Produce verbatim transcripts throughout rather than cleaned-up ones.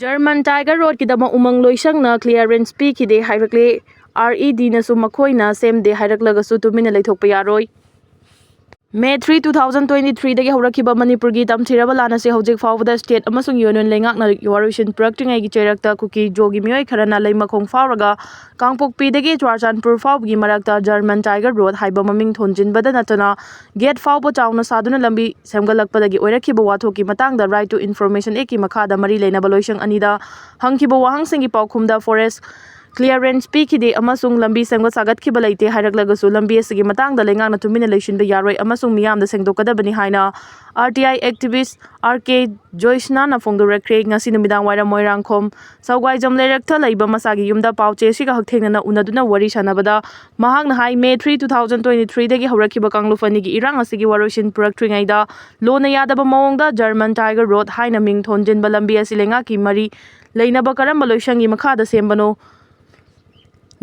German Tiger Roadꯀꯤꯗꯃꯛ ꯎꯃꯪ ꯂꯣꯏꯁꯪꯅ clearance ꯄꯤꯈꯤꯗꯦ ꯍꯥꯏꯔꯛꯂꯦ꯫ REDꯅꯁꯨ ꯃꯈꯣꯏꯅ ꯁꯦꯝꯗꯦ ꯍꯥꯏꯔꯛꯂꯒꯁꯨ ꯇꯨꯃꯤꯟꯅ ꯂꯩꯊꯣꯛꯄ ꯌꯥꯔꯣꯏ꯫ May three, two thousand twenty threeꯗꯒꯤ ꯍꯧꯔꯛꯈꯤꯕ ꯃꯅꯤꯄꯨꯔꯒꯤ ꯇꯝꯊꯤꯔꯕ ꯂꯥꯟ ꯑꯁꯤ ꯍꯧꯖꯤꯛ ꯐꯥꯎꯕꯗ state ꯑꯃꯁꯨꯡ union ꯂꯩꯉꯥꯛꯅ ꯋꯥꯔꯣꯏꯁꯤꯟ ꯄꯨꯔꯛꯇ꯭ꯔꯤꯉꯩꯒꯤ ꯆꯩꯔꯛꯇ ꯀꯨꯀꯤ ꯖꯣꯒꯤ ꯃꯤꯑꯣꯏ ꯈꯔꯅ ꯂꯩꯃꯈꯣꯡ ꯐꯥꯎꯔꯒ ꯀꯥꯡꯄꯣꯛꯄꯤꯗꯒꯤ ꯆꯨꯔꯆꯥꯟꯄꯨꯔ ꯐꯥꯎꯕꯒꯤ ꯃꯔꯛꯇ German Tiger Road ꯍꯥꯏꯕ ꯃꯃꯤꯡ ꯊꯣꯟꯖꯤꯟꯕꯗ ꯅꯠꯇꯅ gate ꯐꯥꯎꯕ ꯆꯥꯎꯅ ꯁꯥꯗꯨꯅ ꯂꯝꯕꯤ ꯁꯦꯝꯒꯠꯂꯛꯄꯗꯒꯤ ꯑꯣꯏꯔꯛꯈꯤꯕ ꯋꯥꯊꯣꯛꯀꯤ ꯃꯇꯥꯡꯗ Right to Information Actꯀꯤ ꯃꯈꯥꯗ ꯃꯔꯤ ꯂꯩꯅꯕ ꯂꯣꯏꯁꯪ ꯑꯅꯤꯗ ꯍꯪꯈꯤꯕ ꯋꯥꯍꯪꯁꯤꯡꯒꯤ ꯄꯥꯎꯈꯨꯝꯗ forest clearance ꯄꯤꯈꯤꯗꯦ ꯑꯃꯁꯨꯡ ꯂꯝꯕꯤ ꯁꯦꯝꯒꯠ ꯁꯥꯒꯠꯈꯤꯕ ꯂꯩꯇꯦ ꯍꯥꯏꯔꯛꯂꯒꯁꯨ ꯂꯝꯕꯤ ꯑꯁꯤꯒꯤ ꯃꯇꯥꯡꯗ ꯂꯩꯉꯥꯛꯅ ꯇꯨꯃꯤꯟꯅ ꯂꯩꯁꯤꯟꯕ ꯌꯥꯔꯣꯏ ꯑꯃꯁꯨꯡ ꯃꯤꯌꯥꯝꯗ ꯁꯦꯡꯗꯣꯛꯀꯗꯕꯅꯤ ꯍꯥꯏꯅ RTI activist RK ꯖꯣꯏꯁꯅꯥꯅ ꯐꯣꯡꯗꯣꯔꯛꯈ꯭ꯔꯦ꯫ ꯉꯁꯤ ꯅꯨꯃꯤꯗꯥꯡ ꯋꯥꯏꯔꯝ ꯃꯣꯏꯔꯥꯡꯈꯣꯝ ꯁꯧꯒꯥꯏꯖꯝ ꯂꯩꯔꯛꯇ ꯂꯩꯕ ꯃꯁꯥꯒꯤ ꯌꯨꯝꯗ ꯄꯥꯎ ꯆꯦ ꯑꯁꯤꯒ ꯍꯛꯊꯦꯡꯅꯅ ꯎꯅꯗꯨꯅ ꯋꯥꯔꯤ ꯁꯥꯟꯅꯕꯗ ꯃꯍꯥꯛꯅ ꯍꯥꯏ, May three, two thousand twenty threeꯗꯒꯤ ꯍꯧꯔꯛꯈꯤꯕ ꯀꯥꯡꯂꯨꯞ ꯑꯅꯤꯒꯤ ꯏꯔꯥꯡ ꯑꯁꯤꯒꯤ ꯋꯥꯔꯣꯏꯁꯤꯟ ꯄꯨꯔꯛꯇ꯭ꯔꯤꯉꯩꯗ ꯂꯣꯟꯅ ꯌꯥꯗꯕ ꯃꯑꯣꯡꯗ German Tiger Road ꯍꯥꯏꯅ ꯃꯤꯡ ꯊꯣꯟꯖꯤꯟꯕ ꯂꯝꯕꯤ ꯑꯁꯤ ꯂꯩꯉꯥꯛꯀꯤ ꯃꯔꯤ ꯂꯩꯅꯕ ꯀꯔꯝꯕ ꯂꯣꯏꯁꯪꯒꯤ ꯃꯈꯥꯗ ꯁꯦꯝꯕꯅꯣ?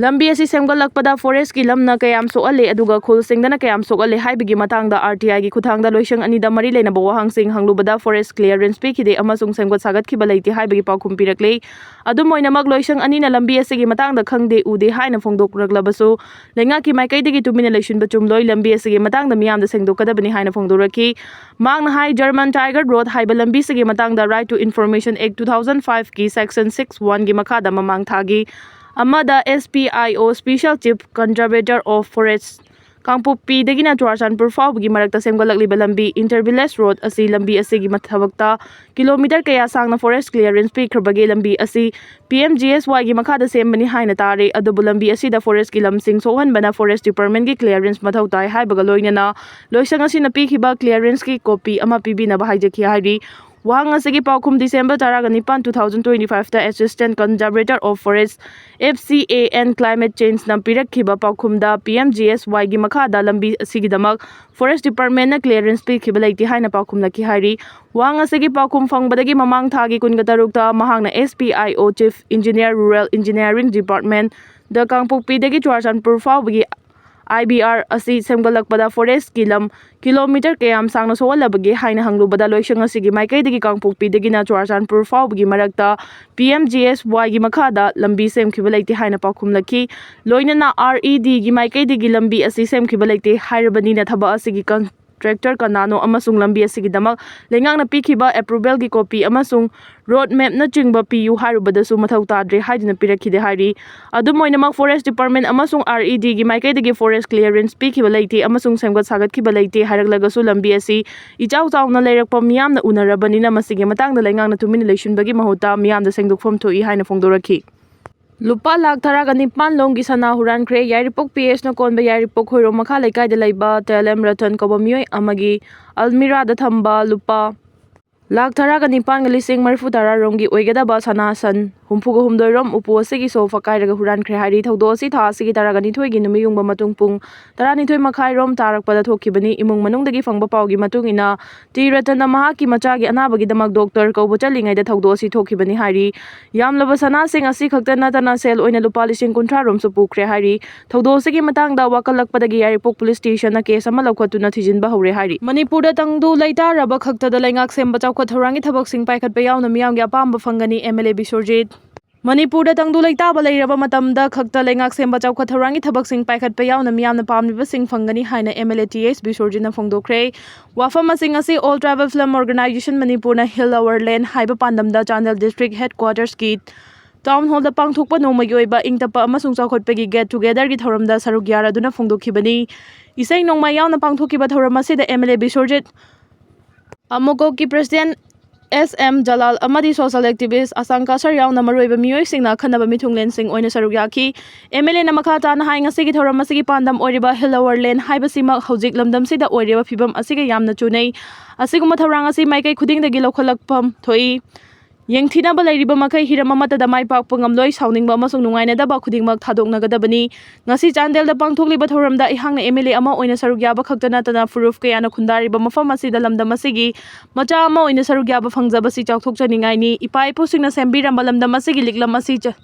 ꯂꯝꯕꯤ ꯑꯁꯤ ꯁꯦꯝꯒꯠꯂꯛꯄꯗ forestꯀꯤ ꯂꯝꯅ ꯀꯌꯥꯝ ꯁꯣꯛꯍꯜꯂꯦ, ꯑꯗꯨꯒ ꯈꯨꯜꯁꯤꯡꯗꯅ ꯀꯌꯥꯝ ꯁꯣꯛꯍꯜꯂꯦ ꯍꯥꯏꯕꯒꯤ ꯃꯇꯥꯡꯗ RTIꯒꯤ ꯈꯨꯠꯊꯥꯡꯗ ꯂꯣꯏꯁꯪ ꯑꯅꯤꯗ ꯃꯔꯤ ꯂꯩꯅꯕ ꯋꯥꯍꯪꯁꯤꯡ ꯍꯪꯂꯨꯕꯗ forest clearance ꯄꯤꯈꯤꯗꯦ ꯑꯃꯁꯨꯡ ꯁꯦꯝꯒꯠ ꯁꯥꯒꯠꯈꯤꯕ ꯂꯩꯇꯦ ꯍꯥꯏꯕꯒꯤ ꯄꯥꯎꯈꯨꯝ ꯄꯤꯔꯛꯂꯦ꯫ ꯑꯗꯨꯝ ꯑꯣꯏꯅꯃꯛ, ꯂꯣꯏꯁꯪ ꯑꯅꯤꯅ ꯂꯝꯕꯤ ꯑꯁꯤꯒꯤ ꯃꯇꯥꯡꯗ ꯈꯪꯗꯦ, ꯎꯗꯦ ꯍꯥꯏꯅ ꯐꯣꯡꯗꯣꯛꯂꯛꯂꯕꯁꯨ, ꯂꯩꯉꯥꯛꯀꯤ ꯃꯥꯏꯀꯩꯗꯒꯤ ꯇꯨꯃꯤꯟꯅ ꯂꯩꯁꯤꯟꯕ ꯆꯨꯝꯂꯣꯏ, ꯂꯝꯕꯤ ꯑꯁꯤꯒꯤ ꯃꯇꯥꯡꯗ ꯃꯤꯌꯥꯝꯗ ꯁꯦꯡꯗꯣꯛꯀꯗꯕꯅꯤ ꯍꯥꯏꯅ ꯐꯣꯡꯗꯣꯔꯛꯈꯤ꯫ ꯃꯍꯥꯛꯅ ꯍꯥꯏ, German Tiger Road ꯍꯥꯏꯕ ꯂꯝꯕꯤꯁꯤꯒꯤ ꯃꯇꯥꯡꯗ Right to Information Act two thousand fiveꯀꯤ section six oneꯒꯤ ꯃꯈꯥꯗ ꯃꯃꯥꯡ ꯊꯥꯒꯤ ꯑꯃꯗ SPIO, Special Chief Conservator of Forest, ꯀꯥꯡꯄꯣꯛꯄꯤꯗꯒꯤꯅ Churachandpur ꯐꯥꯎꯕꯒꯤ ꯃꯔꯛꯇ ꯁꯦꯝꯒꯠꯂꯛꯂꯤꯕ ꯂꯝꯕꯤ, Inter Village Road ꯑꯁꯤ ꯂꯝꯕꯤ ꯑꯁꯤꯒꯤ ꯊꯕꯛꯇ kilometre ꯀꯌꯥ ꯁꯥꯡꯅ forest clearance ꯄꯤꯈ꯭ꯔꯕꯒꯦ? ꯂꯝꯕꯤ ꯑꯁꯤ PMGSYꯒꯤ ꯃꯈꯥꯗ ꯁꯦꯝꯕꯅꯤ ꯍꯥꯏꯅ ꯇꯥꯔꯦ, ꯑꯗꯨꯕꯨ ꯂꯝꯕꯤ ꯑꯁꯤꯗ forestꯀꯤ ꯂꯝꯁꯤꯡ ꯁꯣꯛꯍꯟꯕꯅ forest departmentꯀꯤ clearance ꯃꯊꯧ ꯇꯥꯏ ꯍꯥꯏꯕꯒ ꯂꯣꯏꯅꯅ ꯂꯣꯏꯁꯪ ꯑꯁꯤꯅ ꯄꯤꯈꯤꯕ clearanceꯀꯤ copy ꯑꯃ ꯄꯤꯕꯤꯅꯕ ꯍꯥꯏꯖꯈꯤ ꯍꯥꯏꯔꯤ꯫ ꯋꯥꯍꯪ ꯑꯁꯤꯒꯤ ꯄꯥꯎꯈꯨꯝ December ꯇꯔꯥꯒ ꯅꯤꯄꯥꯟ, two thousand twenty fiveꯇ Assistant Conservator of Forest, FCAN Climate Changeꯅ ꯄꯤꯔꯛꯈꯤꯕ ꯄꯥꯎꯈꯨꯝꯗ PMGSYꯒꯤ ꯃꯈꯥꯗ ꯂꯝꯕꯤ ꯑꯁꯤꯒꯤꯗꯃꯛ forest departmentꯅ clearance ꯄꯤꯈꯤꯕ ꯂꯩꯇꯦ ꯍꯥꯏꯅ ꯄꯥꯎꯈꯨꯝꯂꯛꯈꯤ ꯍꯥꯏꯔꯤ꯫ ꯋꯥꯍꯪ ꯑꯁꯤꯒꯤ ꯄꯥꯎꯈꯨꯝ ꯐꯪꯕꯗꯒꯤ ꯃꯃꯥꯡ ꯊꯥꯒꯤ ꯀꯨꯟꯒ ꯇꯔꯨꯛꯇ ꯃꯍꯥꯛꯅ SPIO, Chief Engineer, Rural Engineering Departmentꯗ ꯀꯥꯡꯄꯣꯛꯄꯤꯗꯒꯤ Churachandpur ꯐꯥꯎꯕꯒꯤ IBR ꯑꯁꯤ ꯁꯦꯝꯒꯠꯂꯛꯄꯗ forestꯀꯤ ꯂꯝ ꯀꯤꯂꯣꯃꯤꯇꯔ ꯀꯌꯥꯝ ꯁꯥꯡꯅ ꯁꯣꯛꯍꯜꯂꯕꯒꯦ ꯍꯥꯏꯅ ꯍꯪꯂꯨꯕꯗ, ꯂꯣꯏꯁꯪ ꯑꯁꯤꯒꯤ ꯃꯥꯏꯀꯩꯗꯒꯤ ꯀꯥꯡꯄꯣꯛꯄꯤꯗꯒꯤꯅ ꯆꯨꯔꯥꯆꯥꯟꯄꯨꯔ ꯐꯥꯎꯕꯒꯤ ꯃꯔꯛꯇ PMGSYꯒꯤ ꯃꯈꯥꯗ ꯂꯝꯕꯤ ꯁꯦꯝꯈꯤꯕ ꯂꯩꯇꯦ ꯍꯥꯏꯅ ꯄꯥꯎꯈꯨꯝꯂꯛꯈꯤ꯫ ꯂꯣꯏꯅꯅ REDꯒꯤ ꯃꯥꯏꯀꯩꯗꯒꯤ ꯂꯝꯕꯤ ꯑꯁꯤ ꯁꯦꯝꯈꯤꯕ ꯂꯩꯇꯦ ꯍꯥꯏꯔꯕꯅꯤꯅ, ꯊꯕꯛ ꯑꯁꯤꯒꯤ contractor ꯀꯅꯥꯅꯣ ꯑꯃꯁꯨꯡ ꯂꯝꯕꯤ ꯑꯁꯤꯒꯤꯗꯃꯛ ꯂꯩꯉꯥꯛꯅ ꯄꯤꯈꯤꯕ approvalꯒꯤ copy ꯑꯃꯁꯨꯡ road mapꯅꯆꯤꯡꯕ ꯄꯤꯌꯨ ꯍꯥꯏꯔꯨꯕꯗꯁꯨ ꯃꯊꯧ ꯇꯥꯗ꯭ꯔꯦ ꯍꯥꯏꯗꯨꯅ ꯄꯤꯔꯛꯈꯤꯗꯦ ꯍꯥꯏꯔꯤ꯫ ꯑꯗꯨꯝ ꯑꯣꯏꯅꯃꯛ, Forest Department ꯑꯃꯁꯨꯡ REDꯒꯤ ꯃꯥꯏꯀꯩꯗꯒꯤ forest clearance ꯄꯤꯈꯤꯕ ꯂꯩꯇꯦ ꯑꯃꯁꯨꯡ ꯁꯦꯝꯒꯠ ꯁꯥꯒꯠꯈꯤꯕ ꯂꯩꯇꯦ ꯍꯥꯏꯔꯛꯂꯒꯁꯨ, ꯂꯝꯕꯤ ꯑꯁꯤ ꯏꯆꯥꯎ ꯆꯥꯎꯅ ꯂꯩꯔꯛꯄ ꯃꯤꯌꯥꯝꯅ ꯎꯅꯔꯕꯅꯤꯅ, ꯃꯁꯤꯒꯤ ꯃꯇꯥꯡꯗ ꯂꯩꯉꯥꯛꯅ ꯇꯨꯃꯤꯟꯅ ꯂꯩꯁꯤꯟꯕꯒꯤ ꯃꯍꯨꯠꯇ ꯃꯤꯌꯥꯝꯗ ꯁꯦꯡꯗꯣꯛꯐꯝ ꯊꯣꯛꯏ ꯍꯥꯏꯅ ꯐꯣꯡꯗꯣꯔꯛꯈꯤ꯫ ꯂꯨꯄꯥ ꯂꯥꯈ ꯇꯔꯥꯒ ꯅꯤꯄꯥꯟ ꯂꯣꯝꯒꯤ ꯁꯅꯥ ꯍꯨꯔꯥꯟꯈ꯭ꯔꯦ꯫ ꯌꯥꯏꯔꯤꯄꯣꯛ PHꯅ ꯀꯣꯟꯕ ꯌꯥꯏꯔꯤꯄꯣꯛ ꯈꯣꯏꯔꯣꯝ ꯃꯈꯥ ꯂꯩꯀꯥꯏꯗ ꯂꯩꯕ ꯇꯦꯂꯦꯝ ꯔꯇꯟ ꯀꯧꯕ ꯃꯤꯑꯣꯏ ꯑꯃꯒꯤ ꯑꯜꯃꯤꯔꯥꯗ ꯊꯝꯕ ꯂꯨꯄꯥ ꯂꯥꯈ ꯇꯔꯥꯒ ꯅꯤꯄꯥꯟꯒ ꯂꯤꯁꯤꯡ ꯃꯔꯤꯐꯨ ꯇꯔꯥ ꯔꯣꯝꯒꯤ ꯑꯣꯏꯒꯗꯕ ꯁꯅꯥ ꯁꯟ ꯍꯨꯝꯐꯨꯒ ꯍꯨꯝꯗꯣꯏ ꯔꯣꯝ ꯎꯄꯨ ꯑꯁꯤꯒꯤ sofa ꯀꯥꯏꯔꯒ ꯍꯨꯔꯥꯟꯈ꯭ꯔꯦ ꯍꯥꯏꯔꯤ꯫ ꯊꯧꯗꯣꯛ ꯑꯁꯤ ꯊꯥ ꯑꯁꯤꯒꯤ ꯇꯔꯥꯒ ꯅꯤꯊꯣꯏꯒꯤ ꯅꯨꯃꯤꯠ ꯌꯨꯡꯕ ꯃꯇꯨꯡ ꯄꯨꯡ ꯇꯔꯥꯅꯤꯊꯣꯏ ꯃꯈꯥꯏ ꯔꯣꯝ ꯇꯥꯔꯛꯄꯗ ꯊꯣꯛꯈꯤꯕꯅꯤ꯫ ꯏꯃꯨꯡ ꯃꯅꯨꯡꯗꯒꯤ ꯐꯪꯕ ꯄꯥꯎꯒꯤ ꯃꯇꯨꯡ ꯏꯟꯅ, ꯇꯤ ꯔꯇꯟꯅ ꯃꯍꯥꯛꯀꯤ ꯃꯆꯥꯒꯤ ꯑꯅꯥꯕꯒꯤꯗꯃꯛ doctor ꯀꯧꯕ ꯆꯠꯂꯤꯉꯩꯗ ꯊꯧꯗꯣꯛ ꯑꯁꯤ ꯊꯣꯛꯈꯤꯕꯅꯤ ꯍꯥꯏꯔꯤ꯫ ꯌꯥꯝꯂꯕ ꯁꯅꯥꯁꯤꯡ ꯑꯁꯤ ꯈꯛꯇ ꯅꯠꯇꯅ ꯁꯦꯜ ꯑꯣꯏꯅ ꯂꯨꯄꯥ ꯂꯤꯁꯤꯡ ꯀꯨꯟꯊ꯭ꯔꯥ ꯔꯣꯝꯁꯨ ꯄꯨꯈ꯭ꯔꯦ ꯍꯥꯏꯔꯤ꯫ ꯊꯧꯗꯣꯛ ꯑꯁꯤꯒꯤ ꯃꯇꯥꯡꯗ ꯋꯥꯀꯠꯂꯛꯄꯗꯒꯤ ꯌꯥꯏꯔꯤꯄꯣꯛ police stationꯅ case ꯑꯃ ꯂꯧꯈꯠꯇꯨꯅ ꯊꯤꯖꯤꯟꯕ ꯍꯧꯔꯦ ꯍꯥꯏꯔꯤ꯫ ꯃꯅꯤꯄꯨꯔꯗ ꯇꯪꯗꯨ ꯂꯩꯇꯥꯔꯕ ꯈꯛꯇꯗ ꯂꯩꯉꯥꯛ ꯁꯦꯝꯕ ꯆꯥꯎꯈꯠ ꯊꯧꯔꯥꯡꯒꯤ ꯊꯕꯛꯁꯤꯡ ꯄꯥꯏꯈꯠꯄ ꯌꯥꯎꯅ ꯃꯤꯌꯥꯝꯒꯤ ꯑꯄꯥꯝꯕ ꯐꯪꯒꯅꯤ, MLA ꯕꯤꯁ꯭ꯋꯔꯖꯤꯠ꯫ ꯃꯅꯤꯄꯨꯔꯗ ꯇꯪꯗꯨ ꯂꯩꯇꯥꯕ ꯂꯩꯔꯕ ꯃꯇꯝꯗ ꯈꯛꯇ ꯂꯩꯉꯥꯛ ꯁꯦꯝꯕ ꯆꯥꯎꯈꯠ ꯊꯧꯔꯥꯡꯒꯤ ꯊꯕꯛꯁꯤꯡ ꯄꯥꯏꯈꯠꯄ ꯌꯥꯎꯅ ꯃꯤꯌꯥꯝꯅ ꯄꯥꯝꯂꯤꯕꯁꯤꯡ ꯐꯪꯒꯅꯤ ꯍꯥꯏꯅ MLA ꯇꯤ ꯑꯩꯆ ꯕꯤꯁ꯭ꯋꯔꯖꯤꯠꯅ ꯐꯣꯡꯗꯣꯛꯈ꯭ꯔꯦ꯫ ꯋꯥꯐꯝ ꯑꯁꯤꯡ ꯑꯁꯤ All Tribal Film Organisation ꯃꯅꯤꯄꯨꯔꯅ Hill Our Land ꯍꯥꯏꯕ ꯄꯥꯟꯗꯝꯗ ꯆꯥꯟꯗꯦꯜ district headquartersꯀꯤ town hallꯗ ꯄꯥꯡꯊꯣꯛꯄ ꯅꯣꯡꯃꯒꯤ ꯑꯣꯏꯕ ꯏꯪ ꯇꯞꯄ ꯑꯃꯁꯨꯡ ꯆꯥꯎꯈꯠꯄꯒꯤ get togetherꯒꯤ ꯊꯧꯔꯝꯗ ꯁꯔꯨꯛ ꯌꯥꯔꯗꯨꯅ ꯐꯣꯡꯗꯣꯛꯈꯤꯕꯅꯤ꯫ ꯏꯁꯩ ꯅꯣꯡꯃꯥꯏ ꯌꯥꯎꯅ ꯄꯥꯡꯊꯣꯛꯈꯤꯕ ꯊꯧꯔꯝ ꯑꯁꯤꯗ MLA ꯕꯤꯁ꯭ꯋꯔꯖꯤꯠ, ꯑꯃꯣꯀꯣꯛꯀꯤ president S M Jalal ꯑꯃꯗꯤ social activist ꯑꯁꯥꯡ ꯀꯥꯁꯔ ꯌꯥꯎꯅ ꯃꯔꯨꯑꯣꯏꯕ ꯃꯤꯑꯣꯏꯁꯤꯡꯅ ꯑꯈꯟꯅꯕ ꯃꯤꯊꯨꯡꯂꯦꯟꯁꯤꯡ ꯑꯣꯏꯅ ꯁꯔꯨꯛ ꯌꯥꯈꯤ꯫ MLAꯅ ꯃꯈꯥ ꯇꯥꯅ ꯍꯥꯏ, ꯉꯁꯤꯒꯤ ꯊꯧꯔꯝ ꯑꯁꯤꯒꯤ ꯄꯥꯟꯗꯝ ꯑꯣꯏꯔꯤꯕ Hill Our Land ꯍꯥꯏꯕꯁꯤꯃꯛ ꯍꯧꯖꯤꯛ ꯂꯝꯗꯝꯁꯤꯗ ꯑꯣꯏꯔꯤꯕ ꯐꯤꯕꯝ ꯑꯁꯤꯒ ꯌꯥꯝꯅ ꯆꯨꯅꯩ꯫ ꯑꯁꯤꯒꯨꯝꯕ ꯊꯧꯔꯥꯡ ꯑꯁꯤ ꯃꯥꯏꯀꯩ ꯈꯨꯗꯤꯡꯗꯒꯤ ꯂꯧꯈꯠꯂꯛꯐꯝ ꯊꯣꯛꯏ꯫ ꯌꯦꯡꯊꯤꯅꯕ ꯂꯩꯔꯤꯕ ꯃꯈꯩ ꯍꯤꯔꯝ ꯑꯃꯠꯇꯗ ꯃꯥꯏ ꯄꯥꯛꯄ ꯉꯝꯂꯣꯏ꯫ ꯁꯥꯎꯅꯤꯡꯕ ꯑꯃꯁꯨꯡ ꯅꯨꯡꯉꯥꯏꯅꯗꯕ ꯈꯨꯗꯤꯡꯃꯛ ꯊꯥꯗꯣꯛꯅꯒꯗꯕꯅꯤ꯫ ꯉꯁꯤ ꯆꯥꯟꯗꯦꯜꯗ ꯄꯥꯡꯊꯣꯛꯂꯤꯕ ꯊꯧꯔꯝꯗ ꯑꯩꯍꯥꯛꯅ MLA ꯑꯃ ꯑꯣꯏꯅ ꯁꯔꯨꯛ ꯌꯥꯕ ꯈꯛꯇ ꯅꯠꯇꯅ ꯐꯨꯔꯨꯞ ꯀꯌꯥꯅ ꯈꯨꯟꯗꯥꯔꯤꯕ ꯃꯐꯝ ꯑꯁꯤꯗ ꯂꯝꯗꯝ ꯑꯁꯤꯒꯤ ꯃꯆꯥ ꯑꯃ ꯑꯣꯏꯅ ꯁꯔꯨꯛ ꯌꯥꯕ ꯐꯪꯖꯕꯁꯤ ꯆꯥꯎꯊꯣꯛꯆꯅꯤꯡꯉꯥꯏꯅꯤ꯫ ꯏꯄꯥ ꯏꯄꯨꯁꯤꯡꯅ ꯁꯦꯝꯕꯤꯔꯝꯕ ꯂꯝꯗꯝ ꯑꯁꯤꯒꯤ ꯂꯤꯛꯂꯝ ꯑꯁꯤ ꯆ-,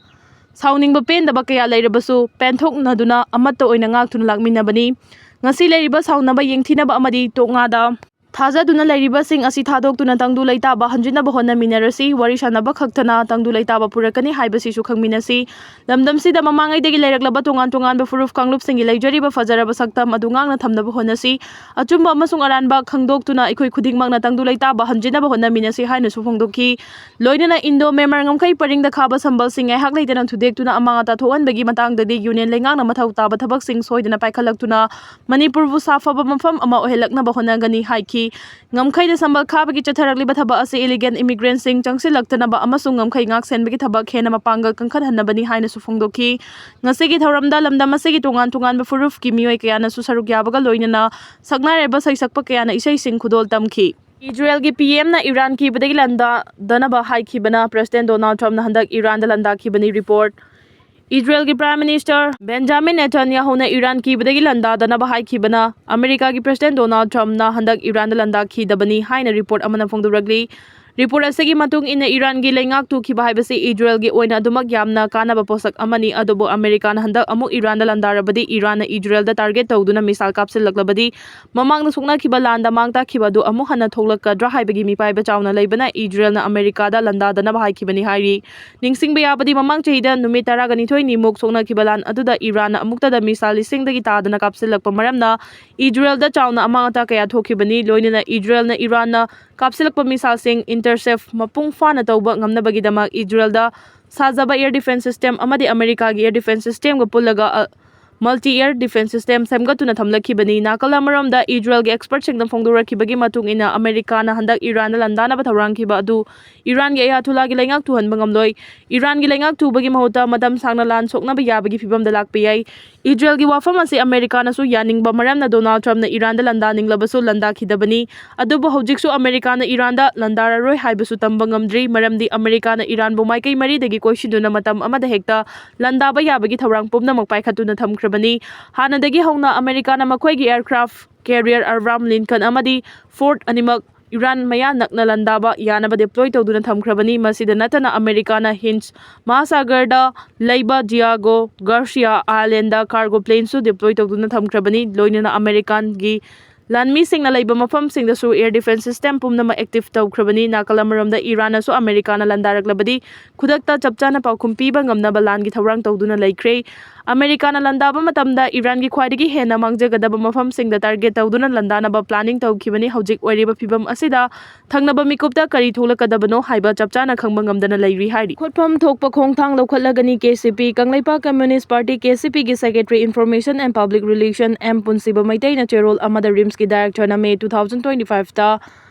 ꯁꯥꯎꯅꯤꯡꯕ ꯄꯦꯟꯗꯕ ꯀꯌꯥ ꯂꯩꯔꯕꯁꯨ ꯄꯦꯟꯊꯣꯛꯅꯗꯨꯅ ꯑꯃꯠꯇ ꯑꯣꯏꯅ ꯉꯥꯛꯇꯨꯅ ꯂꯥꯛꯃꯤꯟꯅꯕꯅꯤ꯫ ꯉꯁꯤ ꯂꯩꯔꯤꯕ ꯁꯥꯎꯅꯕ, ꯌꯦꯡꯊꯤꯅꯕ ꯑꯃꯗꯤ ꯇꯣꯛꯉꯥꯗ ꯊꯥꯖꯗꯨꯅ ꯂꯩꯔꯤꯕꯁꯤꯡ ꯑꯁꯤ ꯊꯥꯗꯣꯛꯇꯨꯅ ꯇꯪꯗꯨ ꯂꯩꯇꯥꯕ ꯍꯟꯖꯤꯟꯅꯕ ꯍꯣꯠꯅꯃꯤꯟꯅꯔꯁꯤ꯫ ꯋꯥꯔꯤ ꯁꯥꯟꯅꯕ ꯈꯛꯇꯅ ꯇꯪꯗꯨ ꯂꯩꯇꯥꯕ ꯄꯨꯔꯛꯀꯅꯤ ꯍꯥꯏꯕꯁꯤꯁꯨ ꯈꯪꯃꯤꯟꯅꯁꯤ꯫ ꯂꯝꯗꯝꯁꯤꯗ ꯃꯃꯥꯡꯉꯩꯗꯒꯤ ꯂꯩꯔꯛꯂꯕ ꯇꯣꯉꯥꯟ ꯇꯣꯉꯥꯟꯕ ꯐꯨꯔꯨꯞ ꯀꯥꯡꯂꯨꯞꯁꯤꯡꯒꯤ ꯂꯩꯖꯔꯤꯕ ꯐꯖꯔꯕ ꯁꯛꯇꯝ ꯑꯗꯨ ꯉꯥꯛꯅ ꯊꯝꯅꯕ ꯍꯣꯠꯅꯁꯤ꯫ ꯑꯆꯨꯝꯕ ꯑꯃꯁꯨꯡ ꯑꯔꯥꯟꯕ ꯈꯪꯗꯣꯛꯇꯨꯅ ꯑꯩꯈꯣꯏ ꯈꯨꯗꯤꯡꯃꯛꯅ ꯇꯪꯗꯨ ꯂꯩꯇꯥꯕ ꯍꯟꯖꯤꯟꯅꯕ ꯍꯣꯠꯅꯃꯤꯟꯅꯁꯤ ꯍꯥꯏꯅꯁꯨ ꯐꯣꯡꯗꯣꯛꯈꯤ꯫ ꯂꯣꯏꯅꯅ ꯏꯟꯗꯣ ꯃ꯭ꯌꯥꯟꯃꯥꯔ ꯉꯝꯈꯩ ꯄꯔꯤꯡꯗ ꯈꯥꯕ ꯁꯝꯕꯜꯁꯤꯡ ꯉꯥꯏꯍꯥꯛ ꯂꯩꯇꯅ ꯊꯨꯗꯦꯛꯇꯨꯅ ꯑꯃꯥꯡ ꯑꯇꯥ ꯊꯣꯛꯍꯟꯕꯒꯤ ꯃꯇꯥꯡꯗꯗꯤ ꯌꯨꯅꯤꯌꯟ ꯂꯩꯉꯥꯛꯅ ꯃꯊꯧ ꯇꯥꯕ ꯊꯕꯛꯁꯤꯡ ꯁꯣꯏꯗꯅ ꯄꯥꯏꯈꯠꯂꯛꯇꯨꯅ ꯃꯅꯤꯄꯨꯔꯕꯨ ꯁꯥꯐꯕ ꯃꯐꯝ ꯑꯃ ꯑꯣꯏꯍꯜꯂꯛꯅꯕ ꯍꯣꯠꯅꯒꯅꯤ ꯍꯥꯏꯈꯤ꯫ ꯉꯝꯈꯩꯗ ꯁꯝꯕꯜ ꯈꯥꯕꯒꯤ ꯆꯠꯊꯔꯛꯂꯤꯕ ꯊꯕꯛ ꯑꯁꯤ ꯏꯂꯤꯒꯦꯜ ꯏꯃꯤꯒ꯭ꯔꯦꯟꯁꯤꯡ ꯆꯪꯁꯤꯜꯂꯛꯇꯅꯕ ꯑꯃꯁꯨꯡ ꯉꯝꯈꯩ ꯉꯥꯛ ꯁꯦꯟꯕꯒꯤ ꯊꯕꯛ ꯍꯦꯟꯅ ꯃꯄꯥꯡꯒꯜ ꯀꯟꯈꯠꯍꯟꯅꯕꯅꯤ ꯍꯥꯏꯅꯁꯨ ꯐꯣꯡꯗꯣꯛꯈꯤ꯫ ꯉꯁꯤꯒꯤ ꯊꯧꯔꯝꯗ ꯂꯝꯗꯝ ꯑꯁꯤꯒꯤ ꯇꯣꯉꯥꯟ ꯇꯣꯉꯥꯟꯕ ꯐꯨꯔꯨꯞꯀꯤ ꯃꯤꯑꯣꯏ ꯀꯌꯥꯅꯁꯨ ꯁꯔꯨꯛ ꯌꯥꯕꯒ ꯂꯣꯏꯅꯅ ꯁꯛꯅꯥꯏꯔꯕ ꯁꯩꯁꯛꯄ ꯀꯌꯥꯅ ꯏꯁꯩꯁꯤꯡ ꯈꯨꯗꯣꯜ ꯇꯝꯈꯤ꯫ ꯏꯖꯔꯦꯜꯒꯤ ꯄꯤ ꯑꯦꯝꯅ ꯏꯔꯥꯟ ꯀꯤꯕꯗꯒꯤ ꯂꯥꯟꯗꯥꯗꯅꯕ ꯍꯥꯏꯈꯤꯕꯅ ꯄ꯭ꯔꯦꯁꯤꯗꯦꯟ ꯗꯣꯅꯥꯜꯗ ꯇ꯭ꯔꯝꯞꯅ ꯍꯟꯗꯛ ꯏꯔꯥꯟꯗ ꯂꯥꯟꯗꯥꯈꯤꯕꯅꯤ꯫ Report. ꯏꯖꯔꯦꯜꯒꯤ prime minister Benjamin ꯅꯦꯇꯟꯌꯥꯍꯨꯅ Iran ꯀꯤꯕꯗꯒꯤ ꯂꯥꯟꯗꯥꯗꯅꯕ ꯍꯥꯏꯈꯤꯕꯅ ꯑꯃꯦꯔꯤꯀꯥꯒꯤ ꯄ꯭ꯔꯦꯁꯤꯗꯦꯟ ꯗꯣꯅꯥꯜꯗ ꯇ꯭ꯔꯝꯞꯅ ꯍꯟꯗꯛ ꯏꯔꯥꯟꯗ ꯂꯥꯟꯗꯥꯈꯤꯗꯕꯅꯤ ꯍꯥꯏꯅ ꯔꯤꯄꯣꯔꯠ ꯑꯃꯅ ꯐꯣꯡꯗꯣꯔꯛꯂꯤ꯫ ꯔꯤꯄꯣꯔꯠ ꯑꯁꯤꯒꯤ ꯃꯇꯨꯡ ꯏꯟꯅ ꯏꯔꯥꯟꯒꯤ ꯂꯩꯉꯥꯛ ꯇꯨꯈꯤꯕ ꯍꯥꯏꯕꯁꯤ ꯏꯖꯔꯦꯜꯒꯤ ꯑꯣꯏꯅ ꯑꯗꯨꯃꯛ ꯌꯥꯝꯅ ꯀꯥꯟꯅꯕ ꯄꯣꯠꯁꯛ ꯑꯃꯅꯤ, ꯑꯗꯨꯕꯨ ꯑꯃꯦꯔꯤꯀꯥꯅ ꯍꯟꯗꯛ ꯑꯃꯨꯛ ꯏꯔꯥꯟꯗ ꯂꯥꯟꯗꯥꯔꯕꯗꯤ ꯏꯔꯥꯟꯅ ꯏꯖꯔꯦꯜꯗ ꯇꯥꯔꯒꯦꯠ ꯇꯧꯗꯨꯅ ꯃꯤꯁꯥꯏꯜ ꯀꯥꯞꯁꯤꯜꯂꯛꯂꯕꯗꯤ ꯃꯃꯥꯡꯗ ꯁꯣꯛꯅꯈꯤꯕ ꯂꯥꯟꯗ ꯃꯥꯡ ꯇꯥꯛꯈꯤꯕ ꯑꯗꯨ ꯑꯃꯨꯛ ꯍꯟꯅ ꯊꯣꯛꯂꯛꯀꯗ꯭ꯔꯥ ꯍꯥꯏꯕꯒꯤ ꯃꯤꯄꯥꯏꯕ ꯆꯥꯎꯅ ꯂꯩꯕꯅ ꯏꯖꯔꯦꯜꯅ ꯑꯃꯦꯔꯤꯀꯥꯗ ꯂꯥꯟꯗꯥꯗꯅꯕ ꯍꯥꯏꯈꯤꯕꯅꯤ ꯍꯥꯏꯔꯤ꯫ ꯅꯤꯡꯁꯤꯡꯕ ꯌꯥꯕꯗꯤ ꯃꯃꯥꯡ ꯆꯍꯤꯗ ꯅꯨꯃꯤꯠ ꯇꯔꯥꯅꯤꯊꯣꯏꯅꯤꯃꯨꯛ ꯁꯣꯛꯅꯈꯤꯕ ꯂꯥꯟ ꯑꯗꯨꯗ ꯏꯔꯥꯟꯅ ꯑꯃꯨꯛꯇꯗ ꯃꯤꯁꯥꯏꯜ ꯂꯤꯁꯤꯡꯗꯒꯤ ꯇꯥꯗꯅ ꯀꯥꯞꯁꯤꯜꯂꯛꯄ ꯃꯔꯝꯅ ꯏꯖꯔꯦꯜꯗ ꯆꯥꯎꯅ ꯑꯃꯥꯡ ꯑꯇꯥ ꯀꯌꯥ ꯊꯣꯛꯈꯤꯕꯅꯤ꯫ ꯂꯣꯏꯅꯅ ꯏꯖꯔꯦꯜꯅ ꯏꯔꯥꯟꯅ ꯀꯥꯞꯁꯤꯜꯂꯛꯄ ꯃꯤꯁꯥꯏꯜꯁꯤꯡ ꯏꯟꯇꯔꯁꯦꯞ ꯃꯄꯨꯡ ꯐꯥꯅ ꯇꯧꯕ ꯉꯝꯅꯕꯒꯤꯗꯃꯛ ꯏꯖꯔꯦꯜꯗ ꯁꯥꯖꯕ ꯑꯦꯌꯔ ꯗꯤꯐꯦꯟꯁ ꯁꯤꯁꯇꯦꯝ ꯑꯃꯗꯤ ꯑꯃꯦꯔꯤꯀꯥꯒꯤ ꯑꯦꯌꯔ ꯗꯤꯐꯦꯟꯁ ꯁꯤꯁꯇꯦꯝꯒ ꯄꯨꯜꯂꯒ, ꯑ, ꯃꯜꯇꯤ ꯑꯦꯌꯔ ꯗꯤꯐꯦꯟꯁ ꯁꯤꯁꯇꯦꯝ ꯁꯦꯝꯒꯠꯇꯨꯅ ꯊꯝꯂꯛꯈꯤꯕꯅꯤ꯫ ꯅꯥꯀꯜ ꯑꯃꯔꯣꯝꯗ ꯏꯖꯔꯦꯜꯒꯤ ꯑꯦꯛꯁꯄꯔꯠꯁꯤꯡꯅ ꯐꯣꯡꯗꯣꯔꯛꯈꯤꯕꯒꯤ ꯃꯇꯨꯡ ꯏꯟꯅ ꯑꯃꯦꯔꯤꯀꯥꯅ ꯍꯟꯗꯛ ꯏꯔꯥꯟꯗ ꯂꯥꯟꯗꯥꯅꯕ ꯊꯧꯔꯥꯡꯈꯤꯕ ꯑꯗꯨ ꯏꯔꯥꯟꯒꯤ ꯑꯌꯥꯊꯨꯜꯂꯥꯒꯤ ꯂꯩꯉꯥꯛ ꯊꯨꯍꯟꯕ ꯉꯝꯂꯣꯏ꯫ ꯏꯔꯥꯟꯒꯤ ꯂꯩꯉꯥꯛ ꯊꯨꯕꯒꯤ ꯃꯍꯨꯠꯇ ꯃꯇꯝ ꯁꯥꯡꯅ ꯂꯥꯟ ꯁꯣꯛꯅꯕ ꯌꯥꯕꯒꯤ ꯐꯤꯚꯝꯗ ꯂꯥꯛꯄ ꯌꯥꯏ꯫ ꯏꯖꯔꯦꯜꯒꯤ ꯋꯥꯐꯝ ꯑꯁꯤ ꯑꯃꯦꯔꯤꯀꯥꯅꯁꯨ ꯌꯥꯅꯤꯡꯕ ꯃꯔꯝꯅ ꯗꯣꯅꯥꯜꯗ ꯇ꯭ꯔꯝꯞꯅ ꯏꯔꯥꯟꯗ ꯂꯥꯟꯗꯥꯅꯤꯡꯂꯕꯁꯨ ꯂꯥꯟꯗꯥꯈꯤꯗꯕꯅꯤ꯫ ꯑꯗꯨꯕꯨ ꯍꯧꯖꯤꯛꯁꯨ ꯑꯃꯦꯔꯤꯀꯥꯅ ꯏꯔꯥꯟꯗ ꯂꯥꯟꯗꯥꯔꯔꯣꯏ ꯍꯥꯏꯕꯁꯨ ꯇꯝꯕ ꯉꯝꯗ꯭ꯔꯤ, ꯃꯔꯝꯗꯤ ꯑꯃꯦꯔꯤꯀꯥꯅ ꯏꯔꯥꯟꯕꯨ ꯃꯥꯏꯀꯩ ꯃꯔꯤꯗꯒꯤ ꯀꯣꯏꯁꯤꯟꯗꯨꯅ ꯃꯇꯝ ꯑꯃꯗ ꯍꯦꯛꯇ ꯂꯥꯟꯗꯥꯕ ꯌꯥꯕꯒꯤ ꯊꯧꯔꯥꯡ ꯄꯨꯝꯅꯃꯛ ꯄꯥꯏꯈꯠꯇꯨꯅ ꯊꯝꯈ꯭ꯔꯕꯅꯤ꯫ ꯍꯥꯟꯅꯗꯒꯤ ꯍꯧꯅ ꯑꯃꯦꯔꯤꯀꯥꯅ ꯃꯈꯣꯏꯒꯤ ꯑꯦꯌꯔꯀ꯭ꯔꯥꯐ ꯀꯦꯔꯤꯌꯔ ꯑꯕ꯭ꯔꯥꯝ ꯂꯤꯟꯀꯟ ꯑꯃꯗꯤ ꯐꯣꯔꯠ ꯑꯅꯤꯃꯛ ꯏꯔꯥꯟ ꯃꯌꯥ ꯅꯛꯅ ꯂꯥꯟꯗꯥꯕ ꯌꯥꯅꯕ deploy ꯇꯧꯗꯨꯅ ꯊꯝꯈ꯭ꯔꯕꯅꯤ꯫ ꯃꯁꯤꯗ ꯅꯠꯇꯅ ꯑꯃꯦꯔꯤꯀꯥꯅ ꯍꯤꯟꯁ ꯃꯍꯥꯁꯥꯒꯔꯗ ꯂꯩꯕ ꯗꯤꯌꯥꯒꯣ ꯒꯥꯔꯁꯤꯌꯥ island cargo planeꯁꯨ deploy ꯇꯧꯗꯨꯅ ꯊꯝꯈ꯭ꯔꯕꯅꯤ꯫ ꯂꯣꯏꯅꯅ ꯑꯃꯦꯔꯤꯀꯥꯟꯒꯤ ꯂꯥꯟꯃꯤꯁꯤꯡꯅ ꯂꯩꯕ ꯃꯐꯝꯁꯤꯡꯗꯁꯨ air defence system ꯄꯨꯝꯅꯃꯛ active ꯇꯧꯈ꯭ꯔꯕꯅꯤ꯫ ꯅꯥꯀꯜ ꯑꯃꯔꯣꯝꯗ ꯏꯔꯥꯟꯅꯁꯨ ꯑꯃꯦꯔꯤꯀꯥꯅ ꯂꯥꯟꯗꯥꯔꯛꯂꯕꯗꯤ ꯈꯨꯗꯛꯇ ꯆꯞ ꯆꯥꯅ ꯄꯥꯎꯈꯨꯝ ꯄꯤꯕ ꯉꯝꯅꯕ ꯂꯥꯟꯒꯤ ꯊꯧꯔꯥꯡ ꯇꯧꯗꯨꯅ ꯂꯩꯈ꯭ꯔꯦ꯫ ꯑꯃꯦꯔꯤꯀꯥꯅ ꯂꯥꯟꯗꯥꯕ ꯃꯇꯝꯗ ꯏꯔꯥꯟꯒꯤ ꯈ꯭ꯋꯥꯏꯗꯒꯤ ꯍꯦꯟꯅ ꯃꯥꯡꯖꯒꯗꯕ ꯃꯐꯝꯁꯤꯡꯗ target ꯇꯧꯗꯨꯅ ꯂꯥꯟꯗꯥꯅꯕ planning ꯇꯧꯈꯤꯕꯅꯤ꯫ ꯍꯧꯖꯤꯛ ꯑꯣꯏꯔꯤꯕ ꯐꯤꯕꯝ ꯑꯁꯤꯗ ꯊꯪꯅꯕ ꯃꯤꯀꯨꯞꯇ ꯀꯔꯤ ꯊꯣꯛꯂꯛꯀꯗꯕꯅꯣ ꯍꯥꯏꯕ ꯆꯞ ꯆꯥꯅ ꯈꯪꯕ ꯉꯝꯗꯅ ꯂꯩꯔꯤ ꯍꯥꯏꯔꯤ꯫ ꯂꯧꯈꯠꯐꯝ ꯊꯣꯛꯄ ꯈꯣꯡꯊꯥꯡ ꯂꯧꯈꯠꯂꯒꯅꯤ꯫ KCP, Kangleipak Communist Party, KCPꯒꯤ Secretary Information and Public Relation M ꯄꯨꯟꯁꯤꯕ ꯃꯩꯇꯩꯅ ꯆꯦꯔꯣꯜ ꯑꯃꯗ RIMSꯀꯤ directorꯅ May two thousand twenty fiveꯇ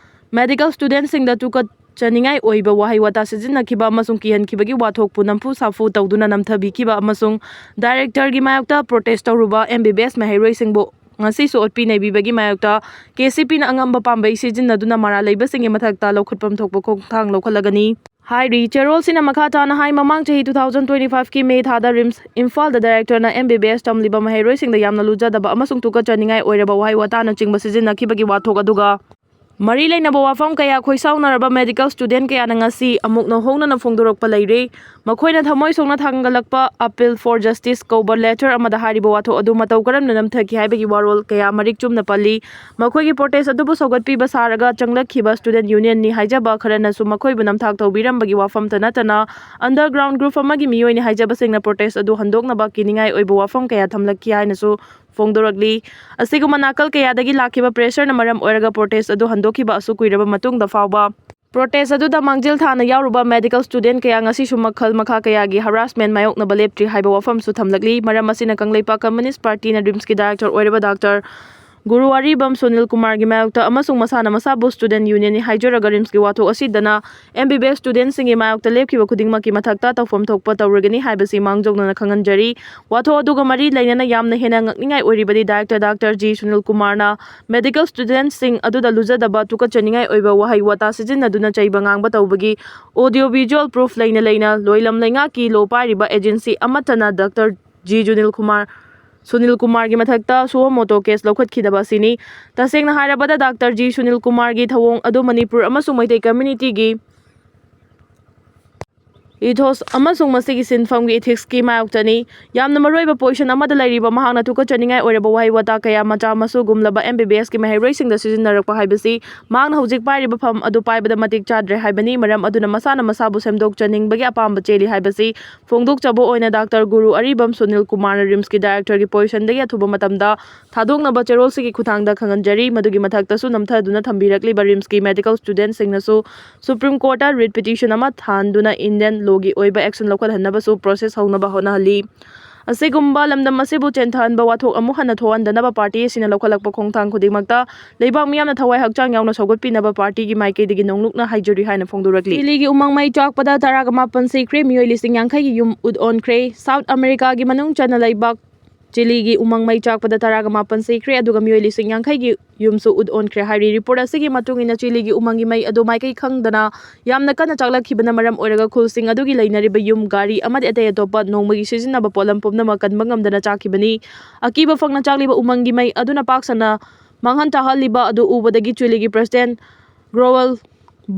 medical studentꯁꯤꯡꯗ ꯇꯨꯀꯠ ꯆꯅꯤꯡꯉꯥꯏ ꯑꯣꯏꯕ ꯋꯥꯍꯩ ꯋꯥꯇꯥ ꯁꯤꯖꯤꯟꯅꯈꯤꯕ ꯑꯃꯁꯨꯡ ꯀꯤꯍꯟꯈꯤꯕꯒꯤ ꯋꯥꯊꯣꯛꯄꯨ ꯅꯝꯐꯨ ꯁꯥꯐꯨ ꯇꯧꯗꯨꯅ ꯅꯝꯊꯕꯤꯈꯤꯕ ꯑꯃꯁꯨꯡ directorꯒꯤ ꯃꯥꯌꯣꯛꯇ protest ꯇꯧꯔꯨꯕ MBBS ꯃꯍꯩꯔꯣꯏꯁꯤꯡꯕꯨ ꯉꯁꯤꯁꯨ ꯑꯣꯠꯄꯤ ꯅꯩꯕꯤꯕꯒꯤ ꯃꯥꯌꯣꯛꯇ KCPꯅ ꯑꯉꯝꯕ ꯄꯥꯝꯕꯩ ꯁꯤꯖꯤꯟꯅꯗꯨꯅ ꯃꯔꯥꯜ ꯂꯩꯕꯁꯤꯡꯒꯤ ꯃꯊꯛꯇ ꯂꯧꯈꯠꯐꯝ ꯊꯣꯛꯄ ꯈꯣꯡꯊꯥꯡ ꯂꯧꯈꯠꯂꯒꯅꯤ ꯍꯥꯏꯔꯤ꯫ ꯆꯦꯔꯣꯜꯁꯤꯅ ꯃꯈꯥ ꯇꯥꯅ ꯍꯥꯏ, ꯃꯃꯥꯡ ꯆꯍꯤ two thousand twenty fiveꯀꯤ May ꯊꯥꯗ RIMS ꯏꯝꯐꯥꯜꯗ directorꯅ MBBS ꯇꯝꯂꯤꯕ ꯃꯍꯩꯔꯣꯏꯁꯤꯡꯗ ꯌꯥꯝꯅ ꯂꯨꯖꯗꯕ ꯑꯃꯁꯨꯡ ꯇꯨꯀꯠꯆꯅꯤꯡꯉꯥꯏ ꯑꯣꯏꯔꯕ ꯋꯥꯍꯩ ꯋꯥꯇꯥꯅꯆꯤꯡꯕ ꯁꯤꯖꯤꯟꯅꯈꯤꯕꯒꯤ ꯋꯥꯊꯣꯛ ꯑꯗꯨꯒ ꯃꯔꯤ ꯂꯩꯅꯕ ꯋꯥꯐꯝ ꯀꯌꯥ ꯈꯣꯏꯁꯥꯎꯅꯔꯕ medical student ꯀꯌꯥꯅ ꯉꯁꯤ ꯑꯃꯨꯛ ꯅꯧꯍꯧꯅꯅ ꯐꯣꯡꯗꯣꯔꯛꯄ ꯂꯩꯔꯦ꯫ ꯃꯈꯣꯏꯅ ꯊꯃꯣꯏ ꯁꯣꯛꯅ ꯊꯥꯡꯒꯠꯂꯛꯄ Appeal for Justice ꯀꯧꯕ letter ꯑꯃꯗ ꯍꯥꯏꯔꯤꯕ ꯋꯥꯊꯣꯛ ꯑꯗꯨ ꯃꯇꯧ ꯀꯔꯝꯅ ꯅꯝꯊꯈꯤ ꯍꯥꯏꯕꯒꯤ ꯋꯥꯔꯣꯜ ꯀꯌꯥ ꯃꯔꯤꯛ ꯆꯨꯝꯅ ꯄꯜꯂꯤ꯫ ꯃꯈꯣꯏꯒꯤ protest ꯑꯗꯨꯕꯨ ꯁꯧꯒꯠꯄꯤꯕ ꯁꯥꯔꯒ ꯆꯪꯂꯛꯈꯤꯕ student unionꯅꯤ ꯍꯥꯏꯖꯕ ꯈꯔꯅꯁꯨ ꯃꯈꯣꯏꯕꯨ ꯅꯝꯊꯥꯛ ꯇꯧꯕꯤꯔꯝꯕꯒꯤ ꯋꯥꯐꯝꯇ ꯅꯠꯇꯅ underground group ꯑꯃꯒꯤ ꯃꯤꯑꯣꯏꯅꯤ ꯍꯥꯏꯖꯕꯁꯤꯡꯅ protest ꯑꯗꯨ ꯍꯟꯗꯣꯛꯅꯕ ꯀꯤꯅꯤꯡꯉꯥꯏ ꯑꯣꯏꯕ ꯋꯥꯐꯝ ꯀꯌꯥ ꯊꯝꯂꯛꯈꯤ ꯍꯥꯏꯅꯁꯨ ꯐꯣꯡꯗꯣꯔꯛꯂꯤ꯫ ꯑꯁꯤꯒꯨꯝꯕ ꯅꯥꯀꯜ ꯀꯌꯥꯗꯒꯤ ꯂꯥꯛꯈꯤꯕ pressureꯅ ꯃꯔꯝ ꯑꯣꯏꯔꯒ protest ꯑꯗꯨ ꯍꯟꯗꯣꯛꯈꯤꯕ ꯑꯁꯨꯛ ꯀꯨꯏꯔꯕ ꯃꯇꯨꯡꯗ ꯐꯥꯎꯕ protest ꯑꯗꯨꯗ ꯃꯥꯡꯖꯤꯜ ꯊꯥꯅ ꯌꯥꯎꯔꯨꯕ medical student ꯀꯌꯥ ꯉꯁꯤꯁꯨ ꯃꯈꯜ ꯃꯈꯥ ꯀꯌꯥꯒꯤ harassment ꯃꯥꯌꯣꯛꯅꯕ ꯂꯦꯞꯇ꯭ꯔꯤ ꯍꯥꯏꯕ ꯋꯥꯐꯝꯁꯨ ꯊꯝꯂꯛꯂꯤ꯫ ꯃꯔꯝ ꯑꯁꯤꯅ ꯀꯪꯂꯩꯄꯥꯛ Communist Partyꯅ RIMSꯀꯤ director ꯑꯣꯏꯔꯕ Doctor ꯒꯨꯔꯨ ꯑꯔꯤꯕꯝ ꯁꯨꯅꯤꯜ ꯀꯨꯃꯥꯔꯒꯤ ꯃꯥꯌꯣꯛꯇ ꯑꯃꯁꯨꯡ ꯃꯁꯥꯅ ꯃꯁꯥꯕꯨ student unionꯅꯤ ꯍꯥꯏꯖꯔꯒ RIMSꯀꯤ ꯋꯥꯊꯣꯛ ꯑꯁꯤꯗꯅ MBBS studentꯁꯤꯡꯒꯤ ꯃꯥꯌꯣꯛꯇ ꯂꯦꯞꯈꯤꯕ ꯈꯨꯗꯤꯡꯃꯛꯀꯤ ꯃꯊꯛꯇ ꯇꯧꯐꯝ ꯊꯣꯛꯄ ꯇꯧꯔꯒꯅꯤ ꯍꯥꯏꯕꯁꯤ ꯃꯥꯡꯖꯧꯅꯅ ꯈꯪꯍꯟꯖꯔꯤ꯫ ꯋꯥꯊꯣꯛ ꯑꯗꯨꯒ ꯃꯔꯤ ꯂꯩꯅꯅ ꯌꯥꯝꯅ ꯍꯦꯟꯅ ꯉꯛꯅꯤꯡꯉꯥꯏ ꯑꯣꯏꯔꯤꯕꯗꯤ director Doctor G ꯁꯨꯅꯤꯜ ꯀꯨꯃꯥꯔꯅ medical studentꯁꯤꯡ ꯑꯗꯨꯗ ꯂꯨꯖꯗꯕ ꯇꯨꯀꯠꯆꯅꯤꯡꯉꯥꯏ ꯑꯣꯏꯕ ꯋꯥꯍꯩ ꯋꯥꯇꯥ ꯁꯤꯖꯤꯟꯅꯗꯨꯅ ꯆꯩꯕ ꯉꯥꯡꯕ ꯇꯧꯕꯒꯤ audio visual proof ꯂꯩꯅ ꯂꯩꯅ ꯂꯣꯏꯂꯝ ꯂꯩꯉꯥꯛꯀꯤ ꯂꯣ ꯄꯥꯏꯔꯤꯕ agency ꯑꯃꯠꯇꯅ Doctor G ꯁꯨꯅꯤꯜ ꯀꯨꯃꯥꯔ ꯁꯨꯅꯤꯜ ꯀꯨꯃꯥꯔꯒꯤ ꯃꯊꯛꯇ suo motu case ꯂꯧꯈꯠꯈꯤꯗꯕ ꯑꯁꯤꯅꯤ꯫ ꯇꯁꯦꯡꯅ ꯍꯥꯏꯔꯕꯗ, ꯗꯥꯛꯇꯔ ꯖꯤ ꯁꯨꯅꯤꯜ ꯀꯨꯃꯥꯔꯒꯤ ꯊꯧꯑꯣꯡ ꯑꯗꯨ ꯃꯅꯤꯄꯨꯔ ꯑꯃꯁꯨꯡ ꯃꯩꯇꯩ communityꯒꯤ ethos ꯑꯃꯁꯨꯡ ꯃꯁꯤꯒꯤ ꯁꯤꯟꯐꯝꯒꯤ ethicsꯀꯤ ꯃꯥꯌꯣꯛꯇꯅꯤ꯫ ꯌꯥꯝꯅ ꯃꯔꯨꯑꯣꯏꯕ position ꯑꯃꯗ ꯂꯩꯔꯤꯕ ꯃꯍꯥꯛꯅ ꯊꯨꯀꯠꯆꯅꯤꯡꯉꯥꯏ ꯑꯣꯏꯔꯕ ꯋꯥꯍꯩ ꯋꯥꯇꯥ ꯀꯌꯥ ꯃꯆꯥ ꯃꯁꯨꯒꯨꯝꯂꯕ MBBSꯀꯤ ꯃꯍꯩꯔꯣꯏꯁꯤꯡꯗ ꯁꯤꯖꯤꯟꯅꯔꯛꯄ ꯍꯥꯏꯕꯁꯤ ꯃꯍꯥꯛꯅ ꯍꯧꯖꯤꯛ ꯄꯥꯏꯔꯤꯕ ꯐꯝ ꯑꯗꯨ ꯄꯥꯏꯕꯗ ꯃꯇꯤꯛ ꯆꯥꯗ꯭ꯔꯦ ꯍꯥꯏꯕꯅꯤ꯫ ꯃꯔꯝ ꯑꯗꯨꯅ ꯃꯁꯥꯅ ꯃꯁꯥꯕꯨ ꯁꯦꯝꯗꯣꯛꯆꯅꯤꯡꯕꯒꯤ ꯑꯄꯥꯝꯕ ꯆꯦꯜꯂꯤ ꯍꯥꯏꯕꯁꯤ ꯐꯣꯡꯗꯣꯛꯆꯕ ꯑꯣꯏꯅ ꯗꯥꯛꯇꯔ ꯒꯨꯔꯨ ꯑꯔꯤꯕꯝ ꯁꯨꯅꯤꯜ ꯀꯨꯃꯥꯔꯅ RIMSꯀꯤ directorꯒꯤ positionꯗꯒꯤ ꯑꯊꯨꯕ ꯃꯇꯝꯗ ꯊꯥꯗꯣꯛꯅꯕ ꯆꯦꯔꯣꯜꯁꯤꯒꯤ ꯈꯨꯠꯊꯥꯡꯗ ꯈꯪꯍꯟꯖꯔꯤ꯫ ꯃꯗꯨꯒꯤ ꯃꯊꯛꯇꯁꯨ ꯅꯝꯊꯗꯨꯅ ꯊꯝꯕꯤꯔꯛꯂꯤꯕ RIMSꯀꯤ medical studentꯁꯤꯡꯅꯁꯨ Supreme Courtꯇ writ petition ꯑꯃ ꯊꯥꯟꯗꯨꯅ Indian lawꯒꯤ ꯑꯣꯏꯕ action ꯂꯧꯈꯠꯍꯟꯅꯕꯁꯨ process ꯍꯧꯅꯕ ꯍꯣꯠꯅꯍꯜꯂꯤ꯫ ꯑꯁꯤꯒꯨꯝꯕ ꯂꯝꯗꯝ ꯑꯁꯤꯕꯨ ꯆꯦꯟꯊꯍꯟꯕ ꯋꯥꯊꯣꯛ ꯑꯃꯨꯛ ꯍꯟꯅ ꯊꯣꯛꯍꯟꯗꯅꯕ party ꯑꯁꯤꯅ ꯂꯧꯈꯠꯂꯛꯄ ꯈꯣꯡꯊꯥꯡ ꯈꯨꯗꯤꯡꯃꯛꯇ ꯂꯩꯕꯥꯛ ꯃꯤꯌꯥꯝꯅ ꯊꯋꯥꯏ ꯍꯛꯆꯥꯡ ꯌꯥꯎꯅ ꯁꯧꯒꯠꯄꯤꯅꯕ partyꯒꯤ ꯃꯥꯏꯀꯩꯗꯒꯤ ꯅꯣꯡꯂꯨꯛꯅ ꯍꯥꯏꯖꯔꯤ ꯍꯥꯏꯅ ꯐꯣꯡꯗꯣꯔꯛꯂꯤ꯫ ꯆꯤꯂꯤꯒꯤ ꯎꯃꯪ ꯃꯩ ꯆꯥꯛꯄꯗ ꯇꯔꯥꯒ ꯃꯥꯄꯟ ꯁꯤꯈ꯭ꯔꯦ, ꯃꯤꯑꯣꯏ ꯂꯤꯁꯤꯡ ꯌꯥꯡꯈꯩꯒꯤ ꯌꯨꯝ ꯎꯠ ꯑꯣꯟꯈ꯭ꯔꯦ꯫ South Americaꯒꯤ ꯃꯅꯨꯡ ꯆꯟꯅ ꯂꯩꯕꯥꯛ ꯆꯤꯂꯤꯒꯤ ꯎꯃꯪ ꯃꯩ ꯆꯥꯛꯄꯗ ꯇꯔꯥꯒ ꯃꯥꯄꯟ ꯁꯤꯈ꯭ꯔꯦ, ꯑꯗꯨꯒ ꯃꯤꯑꯣꯏ ꯂꯤꯁꯤꯡ ꯌꯥꯡꯈꯩꯒꯤ ꯌꯨꯝꯁꯨ ꯎꯠ ꯑꯣꯟꯈ꯭ꯔꯦ ꯍꯥꯏꯔꯤ꯫ Report ꯑꯁꯤꯒꯤ ꯃꯇꯨꯡ ꯏꯟꯅ, ꯆꯤꯂꯤꯒꯤ ꯎꯃꯪꯒꯤ ꯃꯩ ꯑꯗꯨ ꯃꯥꯏꯀꯩ ꯈꯪꯗꯅ ꯌꯥꯝꯅ ꯀꯟꯅ ꯆꯥꯛꯂꯛꯈꯤꯕꯅ ꯃꯔꯝ ꯑꯣꯏꯔꯒ ꯈꯨꯜꯁꯤꯡ ꯑꯗꯨꯒꯤ ꯂꯩꯅꯔꯤꯕ ꯌꯨꯝ, ꯒꯥꯔꯤ ꯑꯃꯗꯤ ꯑꯇꯩ ꯑꯇꯣꯞꯄ ꯅꯣꯡꯃꯒꯤ ꯁꯤꯖꯤꯟꯅꯕ ꯄꯣꯠꯂꯝ ꯄꯨꯝꯅꯃꯛ ꯀꯟꯕ ꯉꯝꯗꯅ ꯆꯥꯛꯈꯤꯕꯅꯤ꯫ ꯑꯀꯤꯕ ꯐꯪꯅ ꯆꯥꯛꯂꯤꯕ ꯎꯃꯪꯒꯤ ꯃꯩ ꯑꯗꯨꯅ ꯄꯥꯛ ꯁꯟꯅ ꯃꯥꯡꯍꯟ ꯇꯥꯍꯜꯂꯤꯕ ꯑꯗꯨ ꯎꯕꯗꯒꯤ ꯆꯤꯂꯤꯒꯤ President Gabriel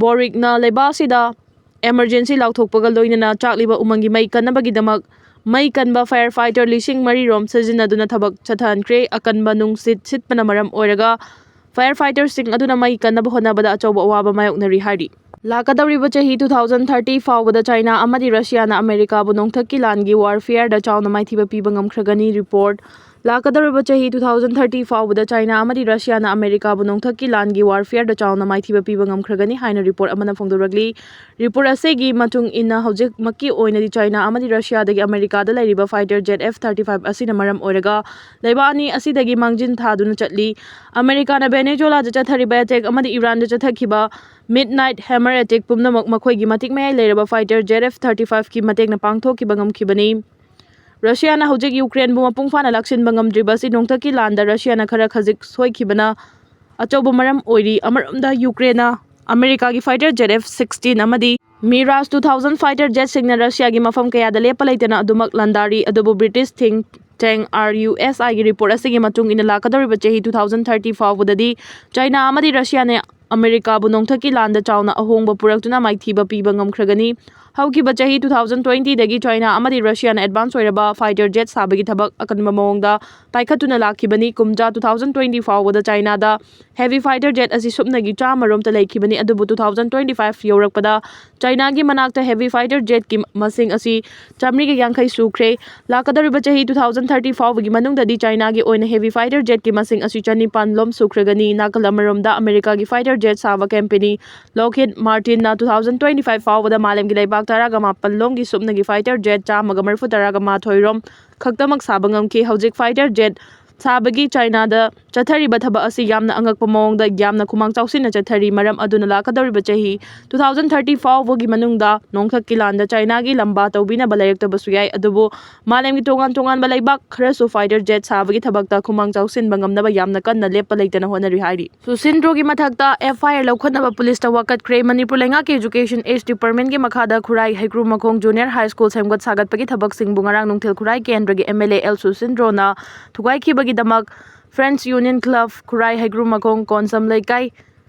Boricꯅ ꯂꯩꯕꯥꯛ ꯑꯁꯤꯗ emergency ꯂꯥꯎꯊꯣꯛꯄꯒ ꯂꯣꯏꯅꯅ ꯆꯥꯛꯂꯤꯕ ꯎꯃꯪꯒꯤ ꯃꯩ ꯀꯟꯅꯕꯒꯤꯗꯃꯛ ꯃꯩ ꯀꯟꯕ fire fighter ꯂꯤꯁꯤꯡ ꯃꯔꯤ ꯔꯣꯝ ꯁꯤꯖꯤꯟꯅꯗꯨꯅ ꯊꯕꯛ ꯆꯠꯊꯍꯟꯈ꯭ꯔꯦ꯫ ꯑꯀꯟꯕ ꯅꯨꯡꯁꯤꯠ ꯁꯤꯠꯄꯅ ꯃꯔꯝ ꯑꯣꯏꯔꯒ fire fighterꯁꯤꯡ ꯑꯗꯨꯅ ꯃꯩ ꯀꯟꯅꯕ ꯍꯣꯠꯅꯕꯗ ꯑꯆꯧꯕ ꯑꯋꯥꯕ ꯃꯥꯌꯣꯛꯅꯔꯤ ꯍꯥꯏꯔꯤ꯫ ꯂꯥꯛꯀꯗꯧꯔꯤꯕ ꯆꯍꯤ two thousand thirty ꯐꯥꯎꯕꯗ ꯆꯥꯏꯅꯥ ꯑꯃꯗꯤ ꯔꯁꯤꯌꯥꯅ ꯑꯃꯦꯔꯤꯀꯥꯕꯨ ꯅꯣꯡꯊꯛꯀꯤ ꯂꯥꯟꯒꯤ warfareꯗ ꯆꯥꯎꯅ ꯃꯥꯏꯊꯤꯕ ꯄꯤꯕ ꯉꯝꯈ꯭ꯔꯒꯅꯤ꯫ Report꯫ ꯂꯥꯛꯀꯗꯧꯔꯤꯕ ꯆꯍꯤ two thousand thirty ꯐꯥꯎꯕꯗ ꯆꯥꯏꯅꯥ ꯑꯃꯗꯤ ꯔꯁꯤꯌꯥꯅ ꯑꯃꯦꯔꯤꯀꯥꯕꯨ ꯅꯣꯡꯊꯛꯀꯤ ꯂꯥꯟꯒꯤ warfareꯗ ꯆꯥꯎꯅ ꯃꯥꯏꯊꯤꯕ ꯄꯤꯕ ꯉꯝꯈ꯭ꯔꯒꯅꯤ ꯍꯥꯏꯅ report ꯑꯃꯅ ꯐꯣꯡꯗꯣꯔꯛꯂꯤ꯫ Report ꯑꯁꯤꯒꯤ ꯃꯇꯨꯡ ꯏꯟꯅ, ꯍꯧꯖꯤꯛꯃꯛꯀꯤ ꯑꯣꯏꯅꯗꯤ ꯆꯥꯏꯅꯥ ꯑꯃꯗꯤ ꯔꯁꯤꯌꯥꯗꯒꯤ ꯑꯃꯦꯔꯤꯀꯥꯗ ꯂꯩꯔꯤꯕ fighter jet F thirty five ꯑꯁꯤꯅ ꯃꯔꯝ ꯑꯣꯏꯔꯒ ꯂꯩꯕꯥꯛ ꯑꯅꯤ ꯑꯁꯤꯗꯒꯤ ꯃꯥꯡꯖꯤꯟ ꯊꯥꯗꯨꯅ ꯆꯠꯂꯤ꯫ ꯑꯃꯦꯔꯤꯀꯥꯅ ꯚꯦꯅꯦꯖꯨꯋꯦꯂꯥꯗ ꯆꯠꯊꯔꯤꯕ attack ꯑꯃꯗꯤ ꯏꯔꯥꯟꯗ ꯆꯠꯊꯈꯤꯕ Midnight Hammer attack ꯄꯨꯝꯅꯃꯛ ꯃꯈꯣꯏꯒꯤ ꯃꯇꯤꯛ ꯃꯌꯥꯏ ꯂꯩꯔꯕ fighter jet F thirty fiveꯀꯤ ꯃꯇꯦꯡꯅ ꯄꯥꯡꯊꯣꯛꯈꯤꯕ ꯉꯝꯈꯤꯕꯅꯤ꯫ ꯔꯁꯤꯌꯥꯅ ꯍꯧꯖꯤꯛ ꯌꯨꯀ꯭ꯔꯦꯟꯕꯨ ꯃꯄꯨꯡ ꯐꯥꯅ ꯂꯥꯛꯁꯤꯟꯕ ꯉꯝꯗ꯭ꯔꯤꯕ ꯑꯁꯤ ꯅꯣꯡꯊꯛꯀꯤ ꯂꯥꯟꯗ ꯔꯁꯤꯌꯥꯅ ꯈꯔ ꯈꯖꯤꯛ ꯁꯣꯏꯈꯤꯕꯅ ꯑꯆꯧꯕ ꯃꯔꯝ ꯑꯣꯏꯔꯤ꯫ ꯑꯃꯔꯣꯝꯗ, ꯌꯨꯀ꯭ꯔꯦꯟꯅ ꯑꯃꯦꯔꯤꯀꯥꯒꯤ fighter jet F sixteen ꯑꯃꯗꯤ Mirage two thousand fighter jetꯁꯤꯡꯅ ꯔꯁꯤꯌꯥꯒꯤ ꯃꯐꯝ ꯀꯌꯥꯗ ꯂꯦꯞꯄ ꯂꯩꯇꯅ ꯑꯗꯨꯃꯛ ꯂꯥꯟꯗꯥꯔꯤ, ꯑꯗꯨꯕꯨ British think Teng R U S I ꯒꯤ ꯔꯤꯄꯣꯔꯠ ꯑꯁꯤꯒꯤ ꯃꯇꯨꯡ ꯏꯟꯅ, ꯂꯥꯛꯀꯗꯧꯔꯤꯕ ꯆꯍꯤ two thousand thirty ꯐꯥꯎꯕꯗꯗꯤ ꯆꯥꯏꯅꯥ ꯑꯃꯗꯤ ꯔꯁꯤꯌꯥꯅ ꯑꯃꯦꯔꯤꯀꯥꯕꯨ ꯅꯣꯡꯊꯛꯀꯤ ꯂꯥꯟꯗ ꯆꯥꯎꯅ ꯑꯍꯣꯡꯕ ꯄꯨꯔꯛꯇꯨꯅ ꯃꯥꯏꯊꯤꯕ ꯄꯤꯕ ꯉꯝꯈ꯭ꯔꯒꯅꯤ꯫ ꯍꯧꯈꯤꯕ ꯆꯍꯤ two thousand twenty ꯗꯒꯤ ꯆꯥꯏꯅꯥ ꯑꯃꯗꯤ ꯔꯁꯤꯌꯥꯅ ꯑꯦꯗꯚꯥꯟꯁ ꯑꯣꯏꯔꯕ ꯐꯥꯏꯇꯔ ꯖꯦꯠ ꯁꯥꯕꯒꯤ ꯊꯕꯛ ꯑꯀꯟꯕ ꯃꯑꯣꯡꯗ ꯄꯥꯏꯈꯠꯇꯨꯅ ꯂꯥꯛꯈꯤꯕꯅꯤ꯫ ꯀꯨꯝꯖꯥ two thousand twenty ꯐꯥꯎꯕꯗ ꯆꯥꯏꯅꯥꯗ ꯍꯦꯚꯤ ꯐꯥꯏꯇꯔ ꯖꯦꯠ ꯑꯁꯤ ꯁꯨꯞꯅꯒꯤ ꯆꯥꯝꯃ ꯔꯣꯝꯇ ꯂꯩꯈꯤꯕꯅꯤ, ꯑꯗꯨꯕꯨ two thousand twenty five ꯌꯧꯔꯛꯄꯗ ꯆꯥꯏꯅꯥꯒꯤ ꯃꯅꯥꯛꯇ ꯍꯦꯚꯤ ꯐꯥꯏꯇꯔ ꯖꯦꯠꯀꯤ ꯃꯁꯤꯡ ꯑꯁꯤ ꯆꯥꯃꯔꯤꯒ ꯌꯥꯡꯈꯩ ꯁꯨꯈ꯭ꯔꯦ꯫ ꯂꯥꯛꯀꯗꯧꯔꯤꯕ ꯆꯍꯤ two thousand thirty ꯐꯥꯎꯕꯒꯤ ꯃꯅꯨꯡꯗꯗꯤ ꯆꯥꯏꯅꯥꯒꯤ ꯑꯣꯏꯅ ꯍꯦꯚꯤ ꯐꯥꯏꯇꯔ ꯖꯦꯠꯀꯤ ꯃꯁꯤꯡ ꯑꯁꯤ ꯆꯅꯤꯄꯥꯟ ꯂꯣꯝ ꯁꯨꯈ꯭ꯔꯒꯅꯤ꯫ ꯅꯥꯀꯜ ꯑꯃꯔꯣꯝꯗ, ꯑꯃꯦꯔꯤꯀꯥꯒꯤ ꯐꯥꯏꯇꯔ ꯖꯦꯠ ꯁꯥꯕ company ꯂꯣꯛꯍꯤꯗ ꯃꯥꯔꯇꯤꯟꯅ two thousand twenty five ꯐꯥꯎꯕꯗ ꯃꯥꯂꯦꯝꯒꯤ ꯂꯩꯕꯥꯛ ꯇꯔꯥꯒ ꯃꯥꯄꯜ ꯂꯣꯝꯒꯤ ꯁꯨꯞꯅꯒꯤ ꯐꯥꯏꯇꯔ ꯖꯦꯠ ꯆꯥꯝꯃꯒ ꯃꯔꯤꯐꯨ ꯇꯔꯥꯒ ꯃꯥꯊꯣꯏ ꯔꯣꯝ ꯈꯛꯇꯃꯛ ꯁꯥꯕ ꯉꯝꯈꯤ꯫ ꯍꯧꯖꯤꯛ ꯐꯥꯏꯇꯔ ꯖꯦꯠ ꯁꯥꯕꯒꯤ ꯆꯥꯏꯅꯥꯗ ꯆꯠꯊꯔꯤꯕ ꯊꯕꯛ ꯑꯁꯤ ꯌꯥꯝꯅ ꯑꯉꯛꯄ ꯃꯑꯣꯡꯗ ꯌꯥꯝꯅ ꯈꯨꯃꯥꯡ ꯆꯥꯎꯁꯤꯟꯅ ꯆꯠꯊꯔꯤ꯫ ꯃꯔꯝ ꯑꯗꯨꯅ ꯂꯥꯛꯀꯗꯧꯔꯤꯕ ꯆꯍꯤ two thousand thirty ꯐꯥꯎꯕꯒꯤ ꯃꯅꯨꯡꯗ ꯅꯣꯡꯊꯛꯀꯤ ꯂꯥꯟꯗ ꯆꯥꯏꯅꯥꯒꯤ ꯂꯝꯕꯥ ꯇꯧꯕꯤꯅꯕ ꯂꯩꯔꯛꯇꯕꯁꯨ ꯌꯥꯏ꯫ ꯑꯗꯨꯕꯨ ꯃꯥꯂꯦꯝꯒꯤ ꯇꯣꯉꯥꯟ ꯇꯣꯉꯥꯟꯕ ꯂꯩꯕꯥꯛ ꯈꯔꯁꯨ ꯐꯥꯏꯇꯔ ꯖꯦꯠ ꯁꯥꯕꯒꯤ ꯊꯕꯛꯇ ꯈꯨꯃꯥꯡ ꯆꯥꯎꯁꯤꯟꯕ ꯉꯝꯅꯕ ꯌꯥꯝꯅ ꯀꯟꯅ ꯂꯦꯞꯄ ꯂꯩꯇꯅ ꯍꯣꯠꯅꯔꯤ ꯍꯥꯏꯔꯤ꯫ ꯁꯨꯁꯤꯟꯗ꯭ꯔꯣꯒꯤ ꯃꯊꯛꯇ F I R ꯂꯧꯈꯠꯅꯕ ꯄꯨꯂꯤꯁꯇ ꯋꯥꯀꯠꯈ꯭ꯔꯦ꯫ ꯃꯅꯤꯄꯨꯔ ꯂꯩꯉꯥꯛꯀꯤ Education H Department ꯀꯤ ꯃꯈꯥꯗ ꯈꯨꯔꯥꯏ ꯍꯩꯀ꯭ꯔꯨꯃꯈꯣꯡ Junior High School ꯁꯦꯝꯒꯠ ꯁꯥꯒꯠꯄꯒꯤ ꯊꯕꯛꯁꯤꯡꯕꯨ ꯉꯔꯥꯡ ꯅꯨꯡꯊꯤꯜ ꯈꯨꯔꯥꯏ ꯀꯦꯟꯗ꯭ꯔꯒꯤ M L A L ꯁꯨꯁꯤꯟꯗ꯭ꯔꯣꯅ ꯊꯨꯒꯥꯏꯈꯤꯕꯒꯤꯗꯃꯛ Friends Union Club ꯈꯨꯔꯥꯏ ꯍꯩꯀ꯭ꯔꯨꯃꯈꯣꯡ ꯀꯣꯟꯁꯝ ꯂꯩꯀꯥꯏ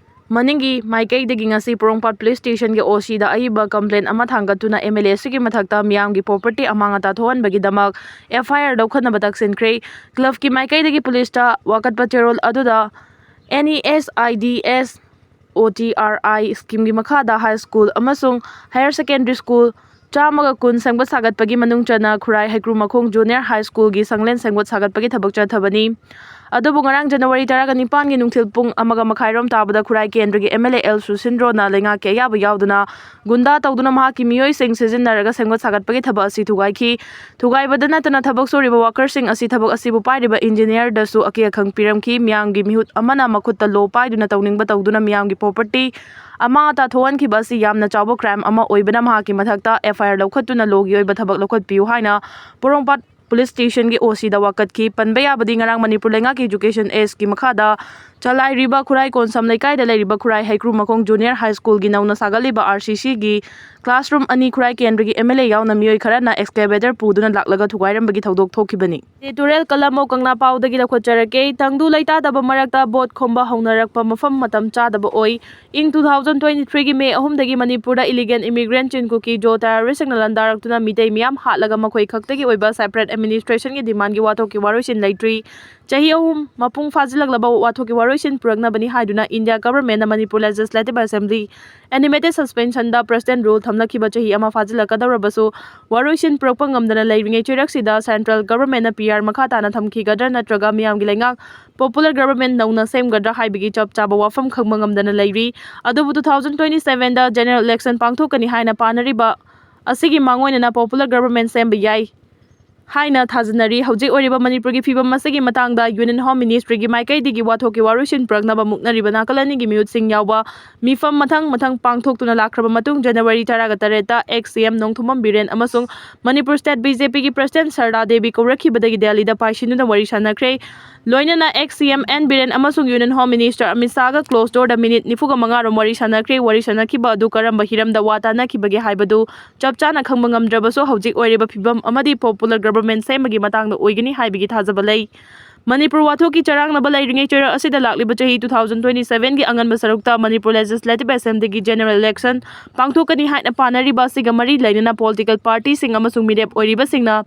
ꯃꯅꯤꯡꯒꯤ ꯃꯥꯏꯀꯩꯗꯒꯤ ꯉꯁꯤ ꯄꯣꯔꯣꯝꯄꯥꯠ ꯄꯨꯂꯤꯁ ꯁ꯭ꯇꯦꯁꯟꯒꯤ O C ꯗ ꯑꯏꯕ ꯀꯝꯄ꯭ꯂꯦꯟ ꯑꯃ ꯊꯥꯡꯒꯠꯇꯨꯅ M L A ꯑꯁꯤꯒꯤ ꯃꯊꯛꯇ ꯃꯤꯌꯥꯝꯒꯤ property ꯑꯃꯥꯡ ꯑꯇꯥ ꯊꯣꯛꯍꯟꯕꯒꯤꯗꯃꯛ F I R ꯂꯧꯈꯠꯅꯕ ꯇꯛꯁꯤꯟꯈ꯭ꯔꯦ꯫ ꯀ꯭ꯂꯕꯀꯤ ꯃꯥꯏꯀꯩꯗꯒꯤ ꯄꯨꯂꯤꯁꯇ ꯋꯥꯀꯠꯄ ꯆꯦꯔꯣꯜ ꯑꯗꯨꯗ N E S I D S O T R I ꯁ꯭ꯀꯤꯝꯒꯤ ꯃꯈꯥꯗ ꯍꯥꯏ ꯁ꯭ꯀꯨꯜ ꯑꯃꯁꯨꯡ ꯍꯥꯌꯔ ꯁꯦꯀꯦꯟꯗꯔꯤ ꯁ꯭ꯀꯨꯜ ꯆꯥꯝꯃꯒ ꯀꯨꯟ ꯁꯦꯝꯒꯠ ꯁꯥꯒꯠꯄꯒꯤ ꯃꯅꯨꯡ ꯆꯟꯅ ꯈꯨꯔꯥꯏ ꯍꯩꯀ꯭ꯔꯨꯃꯈꯣꯡ Junior High School ꯒꯤ ꯁꯪꯂꯦꯟ ꯁꯦꯝꯒꯠ ꯁꯥꯒꯠꯄꯒꯤ ꯊꯕꯛ ꯆꯠꯊꯕꯅꯤ꯫ ꯑꯗꯨꯕꯨ ꯉꯔꯥꯡ ꯖꯅꯋꯥꯔꯤ ꯇꯔꯥꯒ ꯅꯤꯄꯥꯟꯒꯤ ꯅꯨꯡꯊꯤꯜ ꯄꯨꯡ ꯑꯃꯒ ꯃꯈꯥꯏꯔꯣꯝ ꯇꯥꯕꯗ ꯈꯨꯔꯥꯏ ꯀꯦꯟꯗ꯭ꯔꯒꯤ M L A L ꯁꯨꯁꯤꯟꯗ꯭ꯔꯣꯅ ꯂꯩꯉꯥꯛꯀꯤ ꯑꯌꯥꯕ ꯌꯥꯎꯗꯅ ꯒꯨꯟꯗꯥ ꯇꯧꯗꯨꯅ ꯃꯍꯥꯛꯀꯤ ꯃꯤꯑꯣꯏꯁꯤꯡ ꯁꯤꯖꯤꯟꯅꯔꯒ ꯁꯦꯝꯒꯠ ꯁꯥꯒꯠꯄꯒꯤ ꯊꯕꯛ ꯑꯁꯤ ꯊꯨꯒꯥꯏꯈꯤ꯫ ꯊꯨꯒꯥꯏꯕꯗ ꯅꯠꯇꯅ ꯊꯕꯛ ꯁꯨꯔꯤꯕ workerꯁꯤꯡ ꯑꯁꯤ ꯊꯕꯛ ꯑꯁꯤꯕꯨ ꯄꯥꯏꯔꯤꯕ engineerꯗꯁꯨ ꯑꯀꯦ ꯑꯈꯪ ꯄꯤꯔꯝꯈꯤ꯫ ꯃꯤꯌꯥꯝꯒꯤ ꯃꯤꯍꯨꯠ ꯑꯃꯅ ꯃꯈꯨꯠꯇ law ꯄꯥꯏꯗꯨꯅ ꯇꯧꯅꯤꯡꯕ ꯇꯧꯗꯨꯅ ꯃꯤꯌꯥꯝꯒꯤ property ꯑꯃꯥꯡ ꯑꯇꯥ ꯊꯣꯛꯍꯟꯈꯤꯕ ꯑꯁꯤ ꯌꯥꯝꯅ ꯆꯥꯎꯕ crime ꯑꯃ ꯑꯣꯏꯕꯅ ꯃꯍꯥꯛꯀꯤ ꯃꯊꯛꯇ F I R ꯂꯧꯈꯠꯇꯨꯅ lawꯒꯤ ꯑꯣꯏꯕ ꯊꯕꯛ ꯂꯧꯈꯠꯄꯤꯌꯨ ꯍꯥꯏꯅ ꯄꯣꯔꯣꯝꯄꯥꯠ ꯄꯨꯂꯤꯁ ꯁ꯭ꯇꯦꯁꯟꯒꯤ O C ꯗ ꯋꯥꯀꯠꯈꯤ꯫ ꯄꯟꯕ ꯌꯥꯕꯗꯤ ꯉꯔꯥꯡ ꯃꯅꯤꯄꯨꯔ ꯂꯩꯉꯥꯛꯀꯤ Education Hꯀꯤ ꯃꯈꯥꯗ ꯆꯂꯥꯏꯔꯤꯕ ꯈꯨꯔꯥꯏ ꯀꯣꯟꯁꯝ ꯂꯩꯀꯥꯏꯗ ꯂꯩꯔꯤꯕ ꯈꯨꯔꯥꯏ ꯍꯩꯀ꯭ꯔꯨ ꯃꯈꯣꯡ ꯖꯨꯅꯤꯌꯔ ꯍꯥꯏ ꯁ꯭ꯀꯨꯜꯒꯤ ꯅꯧꯅ ꯁꯥꯒꯠꯂꯤꯕ RCCꯒꯤ classroom ꯑꯅꯤ ꯈꯨꯔꯥꯏ ꯀꯦꯟꯗ꯭ꯔꯒꯤ MLA ꯌꯥꯎꯅ ꯃꯤꯑꯣꯏ ꯈꯔꯅ excavator ꯄꯨꯗꯨꯅ ꯂꯥꯛꯂꯒ ꯊꯨꯒꯥꯏꯔꯝꯕꯒꯤ ꯊꯧꯗꯣꯛ ꯊꯣꯛꯈꯤꯕꯅꯤ꯫ Editorial column ꯀꯪꯂꯥ ꯄꯥꯎꯗꯒꯤ ꯂꯧꯈꯠꯆꯔꯛꯀꯦ꯫ ꯇꯪꯗꯨ ꯂꯩꯇꯥꯗꯕ ꯃꯔꯛꯇ ꯚꯣꯠ ꯈꯣꯝꯕ ꯍꯧꯅꯔꯛꯄ ꯃꯐꯝ ꯃꯇꯝ ꯆꯥꯗꯕ ꯑꯣꯏ꯫ ꯏꯪ two thousand twenty threeꯒꯤ May ꯑꯍꯨꯝꯗꯒꯤ ꯃꯅꯤꯄꯨꯔꯗ illegal immigrant ꯆꯤꯟ ꯀꯨꯀꯤ ꯖꯣ terroristꯁꯤꯡꯅ ꯂꯥꯟꯗꯥꯔꯛꯇꯨꯅ ꯃꯤꯇꯩ ꯃꯤꯌꯥꯝ ꯍꯥꯠꯂꯒ ꯃꯈꯣꯏ ꯈꯛꯇꯒꯤ ꯑꯣꯏꯕ separate administrationꯒꯤ demandꯒꯤ ꯋꯥꯊꯣꯛꯀꯤ ꯋꯥꯔꯣꯏꯁꯤꯟ ꯂꯩꯇ꯭ꯔꯤ꯫ ꯆꯍꯤ ꯑꯍꯨꯝ ꯃꯄꯨꯡ ꯐꯥꯖꯤꯜꯂꯛꯂꯕ ꯋꯥꯊꯣꯛꯀꯤ ꯋꯥꯔꯣꯏꯁꯤꯟ ꯄꯨꯔꯛꯅꯕꯅꯤ ꯍꯥꯏꯗꯨꯅ India governmentꯅ Manipur Legislative Assembly animated suspensionꯗ President rule ꯊꯝꯂꯛꯈꯤꯕ ꯆꯍꯤ ꯑꯃ ꯐꯥꯖꯤꯜꯂꯛꯀꯗꯧꯔꯕꯁꯨ ꯋꯥꯔꯣꯏꯁꯤꯟ ꯄꯨꯔꯛꯄ ꯉꯝꯗꯅ ꯂꯩꯔꯤꯉꯩ ꯆꯩꯔꯛꯁꯤꯗ central governmentꯅ PR ꯃꯈꯥ ꯇꯥꯅ ꯊꯝꯈꯤꯒꯗ꯭ꯔꯥ ꯅꯠꯇ꯭ꯔꯒ ꯃꯤꯌꯥꯝꯒꯤ ꯂꯩꯉꯥꯛ popular government ꯅꯧꯅ ꯁꯦꯝꯒꯗ꯭ꯔꯥ ꯍꯥꯏꯕꯒꯤ ꯆꯞ ꯆꯥꯕ ꯋꯥꯐꯝ ꯈꯪꯕ ꯉꯝꯗꯅ ꯂꯩꯔꯤ꯫ ꯑꯗꯨꯕꯨ two thousand twenty sevenꯗ general election ꯄꯥꯡꯊꯣꯛꯀꯅꯤ ꯍꯥꯏꯅ ꯄꯥꯅꯔꯤꯕ ꯑꯁꯤꯒꯤ ꯃꯥꯡꯑꯣꯏꯅꯅ popular government ꯁꯦꯝꯕ ꯌꯥꯏ ꯍꯥꯏꯅ ꯊꯥꯖꯅꯔꯤ꯫ ꯍꯧꯖꯤꯛ ꯑꯣꯏꯔꯤꯕ ꯃꯅꯤꯄꯨꯔꯒꯤ ꯐꯤꯕꯝ ꯑꯁꯤꯒꯤ ꯃꯇꯥꯡꯗ Union Home Ministryꯒꯤ ꯃꯥꯏꯀꯩꯗꯒꯤ ꯋꯥꯊꯣꯛꯀꯤ ꯋꯥꯔꯣꯏꯁꯤꯟ ꯄꯨꯔꯛꯅꯕ ꯃꯨꯛꯅꯔꯤꯕ ꯅꯥꯀꯜ ꯑꯅꯤꯒꯤ ꯃꯤꯍꯨꯠꯁꯤꯡ ꯌꯥꯎꯕ ꯃꯤꯐꯝ ꯃꯊꯪ ꯃꯊꯪ ꯄꯥꯡꯊꯣꯛꯇꯨꯅ ꯂꯥꯛꯈ꯭ꯔꯕ ꯃꯇꯨꯡ, January ꯇꯔꯥꯒ ꯇꯔꯦꯠꯇ ex CM ꯅꯣꯡꯊꯣꯝꯕꯝ ꯕꯤꯔꯦꯟ ꯑꯃꯁꯨꯡ ꯃꯅꯤꯄꯨꯔ state BJPꯒꯤ president ꯁꯔꯗꯥ ꯗꯦꯕꯤ ꯀꯧꯔꯛꯈꯤꯕꯗꯒꯤ ꯗꯦꯜꯂꯤꯗ ꯄꯥꯏꯁꯤꯟꯗꯨꯅ ꯋꯥꯔꯤ ꯁꯥꯟꯅꯈ꯭ꯔꯦ꯫ ꯂꯣꯏꯅꯅ ex CM N ꯕꯤꯔꯦꯟ ꯑꯃꯁꯨꯡ Union Home Minister Amit ꯁꯥꯍꯒ closed doorꯗ minute ꯅꯤꯐꯨꯒ ꯃꯉꯥ ꯔꯣꯝ ꯋꯥꯔꯤ ꯁꯥꯟꯅꯈ꯭ꯔꯦ꯫ ꯋꯥꯔꯤ ꯁꯥꯟꯅꯈꯤꯕ ꯑꯗꯨ ꯀꯔꯝꯕ ꯍꯤꯔꯝꯗ ꯋꯥ ꯇꯥꯅꯈꯤꯕꯒꯦ ꯍꯥꯏꯕꯗꯨ ꯆꯞ ꯆꯥꯅ ꯈꯪꯕ ꯉꯝꯗ꯭ꯔꯕꯁꯨ, ꯍꯧꯖꯤꯛ ꯑꯣꯏꯔꯤꯕ ꯐꯤꯕꯝ ꯑꯃꯗꯤ popular government ꯁꯦꯝꯕꯒꯤ ꯃꯇꯥꯡꯗ ꯑꯣꯏꯒꯅꯤ ꯍꯥꯏꯕꯒꯤ ꯊꯥꯖꯕ ꯂꯩ꯫ ꯃꯅꯤꯄꯨꯔ ꯋꯥꯊꯣꯛꯀꯤ ꯆꯔꯥꯡꯅꯕ ꯂꯩꯔꯤꯉꯩ ꯆꯩꯔꯛ ꯑꯁꯤꯗ ꯂꯥꯛꯂꯤꯕ ꯆꯍꯤ two thousand twenty sevenꯒꯤ ꯑꯉꯟꯕ ꯁꯔꯨꯛꯇ ꯃꯅꯤꯄꯨꯔ Legislative Assemblyꯒꯤ general election ꯄꯥꯡꯊꯣꯛꯀꯅꯤ ꯍꯥꯏꯅ ꯄꯥꯅꯔꯤꯕ ꯑꯁꯤꯒ ꯃꯔꯤ ꯂꯩꯅꯅ political partyꯁꯤꯡ ꯑꯃꯁꯨꯡ ꯃꯤꯔꯦꯞ ꯑꯣꯏꯔꯤꯕꯁꯤꯡꯅ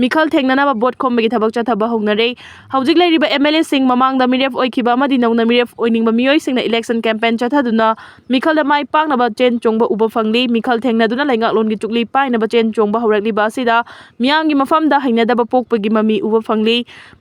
ꯃꯤꯈꯜ ꯊꯦꯡꯅꯅꯕ ꯚꯣꯠ ꯈꯣꯝꯕꯒꯤ ꯊꯕꯛ ꯆꯠꯊꯕ ꯍꯧꯅꯔꯦ꯫ ꯍꯧꯖꯤꯛ ꯂꯩꯔꯤꯕ MLAꯁꯤꯡ, ꯃꯃꯥꯡꯗ ꯃꯤꯔꯦꯞ ꯑꯣꯏꯈꯤꯕ ꯑꯃꯗꯤ ꯅꯧꯅ ꯃꯤꯔꯦꯞ ꯑꯣꯏꯅꯤꯡꯕ ꯃꯤꯑꯣꯏꯁꯤꯡꯅ election campaign ꯆꯠꯊꯗꯨꯅ ꯃꯤꯈꯜꯗ ꯃꯥꯏ ꯄꯥꯛꯅꯕ ꯆꯦꯟ ꯆꯣꯡꯕ ꯎꯕ ꯐꯪꯂꯤ꯫ ꯃꯤꯈꯜ ꯊꯦꯡꯅꯗꯨꯅ ꯂꯩꯉꯥꯛꯂꯣꯟꯒꯤ ꯆꯨꯛꯂꯤ ꯄꯥꯏꯅꯕ ꯆꯦꯟ ꯆꯣꯡꯕ ꯍꯧꯔꯛꯂꯤꯕ ꯑꯁꯤꯗ ꯃꯤꯌꯥꯝꯒꯤ ꯃꯐꯝꯗ ꯍꯩꯅꯗꯕ ꯄꯣꯛꯄꯒꯤ ꯃꯃꯤ ꯎꯕ ꯐꯪꯂꯤ꯫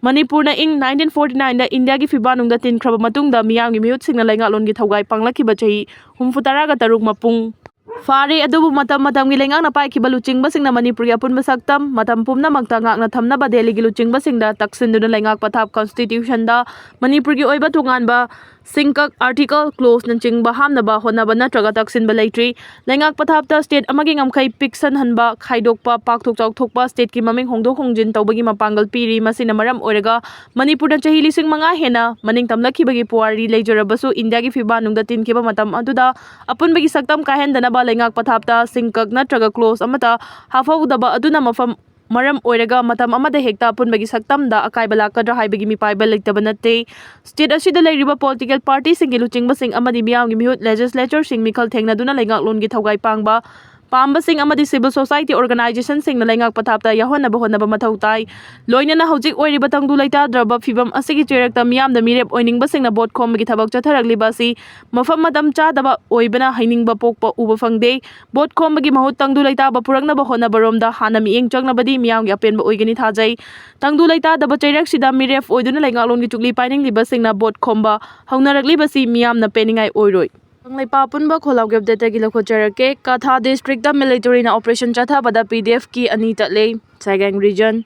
ꯃꯅꯤꯄꯨꯔꯅ ꯏꯪ nineteen forty nineꯗ ꯏꯟꯗꯤꯌꯥꯒꯤ ꯐꯤꯕꯥꯛꯅꯨꯡꯗ ꯇꯤꯟꯈ꯭ꯔꯕ ꯃꯇꯨꯡꯗ ꯃꯤꯌꯥꯝꯒꯤ ꯃꯤꯍꯨꯠꯁꯤꯡꯅ ꯂꯩꯉꯥꯛꯂꯣꯟꯒꯤ ꯊꯧꯒꯥꯏ ꯄꯥꯡꯂꯛꯈꯤꯕ ꯆꯍꯤ ꯍꯨꯝꯐꯨ ꯇꯔꯥꯒ ꯇꯔꯨꯛ ꯃꯄꯨꯡ ꯐꯥꯔꯦ꯫ ꯑꯗꯨꯕꯨ ꯃꯇꯝ ꯃꯇꯝꯒꯤ ꯂꯩꯉꯥꯛꯅ ꯄꯥꯏꯈꯤꯕ ꯂꯨꯆꯤꯡꯕꯁꯤꯡꯅ ꯃꯅꯤꯄꯨꯔꯒꯤ ꯑꯄꯨꯟꯕ ꯁꯛꯇꯝ ꯃꯇꯝ ꯄꯨꯝꯅꯃꯛꯇ ꯉꯥꯛꯅ ꯊꯝꯅꯕ ꯗꯦꯜꯂꯤꯒꯤ ꯂꯨꯆꯤꯡꯕꯁꯤꯡꯗ ꯇꯛꯁꯤꯟꯗꯨꯅ ꯂꯩꯉꯥꯛ ꯄꯊꯥꯞ ꯀꯟꯁꯇꯤꯇ꯭ꯌꯨꯁꯟꯗ ꯃꯅꯤꯄꯨꯔꯒꯤ ꯑꯣꯏꯕ ꯇꯣꯉꯥꯟꯕ ꯁꯤꯡꯀꯛ, ꯑꯥꯔꯇꯤꯀꯜ, ꯀ꯭ꯂꯣꯖꯅꯆꯤꯡꯕ ꯍꯥꯞꯅꯕ ꯍꯣꯠꯅꯕ ꯅꯠꯇ꯭ꯔꯒ ꯇꯛꯁꯤꯟꯕ ꯂꯩꯇ꯭ꯔꯤ꯫ ꯂꯩꯉꯥꯛ ꯄꯊꯥꯞꯇ ꯁ꯭ꯇꯦꯠ ꯑꯃꯒꯤ ꯉꯝꯈꯩ ꯄꯤꯛꯁꯟꯍꯟꯕ, ꯈꯥꯏꯗꯣꯛꯄ, ꯄꯥꯛꯊꯣꯛ ꯆꯥꯎꯊꯣꯛꯄ, ꯁ꯭ꯇꯦꯠꯀꯤ ꯃꯃꯤꯡ ꯍꯣꯡꯗꯣꯛ ꯍꯣꯡꯖꯤꯟ ꯇꯧꯕꯒꯤ ꯃꯄꯥꯡꯒꯜ ꯄꯤꯔꯤ꯫ ꯃꯁꯤꯅ ꯃꯔꯝ ꯑꯣꯏꯔꯒ ꯃꯅꯤꯄꯨꯔꯅ ꯆꯍꯤ ꯂꯤꯁꯤꯡ ꯃꯉꯥ ꯍꯦꯟꯅ ꯃꯅꯤꯡ ꯇꯝꯂꯛꯈꯤꯕꯒꯤ ꯄꯨꯋꯥꯔꯤ ꯂꯩꯖꯔꯕꯁꯨ, ꯏꯟꯗꯤꯌꯥꯒꯤ ꯐꯤꯕꯥꯟꯅꯨꯡꯗ ꯇꯤꯟꯈꯤꯕ ꯃꯇꯝ ꯑꯗꯨꯗ ꯑꯄꯨꯟꯕꯒꯤ ꯁꯛꯇꯝ ꯀꯥꯏꯍꯟꯗꯅꯕ ꯂꯩꯉꯥꯛ ꯄꯊꯥꯞꯇ ꯁꯤꯡꯀꯛ ꯅꯠꯇ꯭ꯔꯒ ꯀ꯭ꯂꯣꯖ ꯑꯃꯠꯇ ꯍꯥꯞꯍꯧꯗꯕ ꯑꯗꯨꯅ ꯃꯐꯝ, ꯃꯔꯝ ꯑꯣꯏꯔꯒ ꯃꯇꯝ ꯑꯃꯗ ꯍꯦꯛꯇ ꯑꯄꯨꯟꯕꯒꯤ ꯁꯛꯇꯝꯗ ꯑꯀꯥꯏꯕ ꯂꯥꯛꯀꯗ꯭ꯔꯥ ꯍꯥꯏꯕꯒꯤ ꯃꯤꯄꯥꯏꯕ ꯂꯩꯇꯕ ꯅꯠꯇꯦ꯫ ꯁ꯭ꯇꯦꯠ ꯑꯁꯤꯗ ꯂꯩꯔꯤꯕ ꯄꯣꯂꯤꯇꯤꯀꯦꯜ ꯄꯥꯔꯇꯤꯁꯤꯡꯒꯤ ꯂꯨꯆꯤꯡꯕꯁꯤꯡ ꯑꯃꯗꯤ ꯃꯤꯌꯥꯝꯒꯤ ꯃꯤꯍꯨꯠ, ꯂꯦꯖꯤꯁꯂꯦꯆꯔꯁꯤꯡ ꯃꯤꯈꯜ ꯊꯦꯡꯅꯗꯨꯅ ꯂꯩꯉꯥꯛꯂꯣꯟꯒꯤ ꯊꯧꯒꯥꯏ ꯄꯥꯡꯕ ꯄꯥꯝꯕꯁꯤꯡ ꯑꯃꯗꯤ ꯁꯤꯚꯤꯜ ꯁꯣꯁꯥꯏꯇꯤ ꯑꯣꯔꯒꯅꯥꯏꯖꯦꯁꯟꯁꯤꯡꯅ ꯂꯩꯉꯥꯛ ꯄꯊꯥꯞꯇ ꯌꯥꯎꯍꯟꯅꯕ ꯍꯣꯠꯅꯕ ꯃꯊꯧ ꯇꯥꯏ꯫ ꯂꯣꯏꯅꯅ ꯍꯧꯖꯤꯛ ꯑꯣꯏꯔꯤꯕ ꯇꯪꯗꯨ ꯂꯩꯇꯥꯗ꯭ꯔꯕ ꯐꯤꯕꯝ ꯑꯁꯤꯒꯤ ꯆꯩꯔꯛꯇ ꯃꯤꯌꯥꯝꯗ ꯃꯤꯔꯦꯞ ꯑꯣꯏꯅꯤꯡꯕꯁꯤꯡꯅ ꯚꯣꯠ ꯈꯣꯝꯕꯒꯤ ꯊꯕꯛ ꯆꯠꯊꯔꯛꯂꯤꯕ ꯑꯁꯤ ꯃꯐꯝ ꯃꯇꯝ ꯆꯥꯗꯕ ꯑꯣꯏꯕꯅ ꯍꯩꯅꯤꯡꯕ ꯄꯣꯛꯄ ꯎꯕ ꯐꯪꯗꯦ꯫ ꯚꯣꯠ ꯈꯣꯝꯕꯒꯤ ꯃꯍꯨꯠ ꯇꯪꯗꯨ ꯂꯩꯇꯥꯕ ꯄꯨꯔꯛꯅꯕ ꯍꯣꯠꯅꯕꯔꯣꯝꯗ ꯍꯥꯟꯅ ꯃꯤꯠꯌꯦꯡ ꯆꯪꯂꯕꯗꯤ ꯃꯤꯌꯥꯝꯒꯤ ꯑꯄꯦꯟꯕ ꯑꯣꯏꯒꯅꯤ ꯊꯥꯖꯩ꯫ ꯇꯪꯗꯨ ꯂꯩꯇꯥꯗꯕ ꯆꯩꯔꯛꯁꯤꯗ ꯃꯤꯔꯦꯞ ꯑꯣꯏꯗꯨꯅ ꯂꯩꯉꯥꯛꯂꯣꯟꯒꯤ ꯆꯨꯛꯂꯤ ꯄꯥꯏꯅꯤꯡꯂꯤꯕꯁꯤꯡꯅ ꯚꯣꯠ ꯈꯣꯝꯕ ꯍꯧꯅꯔꯛꯂꯤꯕꯁꯤ ꯃꯤꯌꯥꯝꯅ ꯄꯦꯟꯅꯤꯡꯉꯥꯏ ꯑꯣꯏꯔꯣꯏ꯫ ꯀꯪꯂꯩꯄꯥꯛ ꯑꯄꯨꯟꯕ ꯈꯣꯜꯂꯥꯎꯒꯤ ꯑꯞꯗꯦꯠꯇꯒꯤ ꯂꯧꯈꯠꯆꯔꯛꯀꯦ꯫ ꯀꯊꯥ ꯗꯤꯁꯇ꯭ꯔꯤꯛꯇ ꯃꯤꯂꯤꯇꯔꯤꯅ ꯑꯣꯄꯔꯦꯁꯟ ꯆꯠꯊꯕꯗ ꯄꯤ ꯗꯤ ꯑꯦꯐꯀꯤ ꯑꯅꯤ ꯇꯠꯂꯦ꯫ ꯁꯥꯏꯒꯥꯡ ꯔꯤꯖꯟ꯫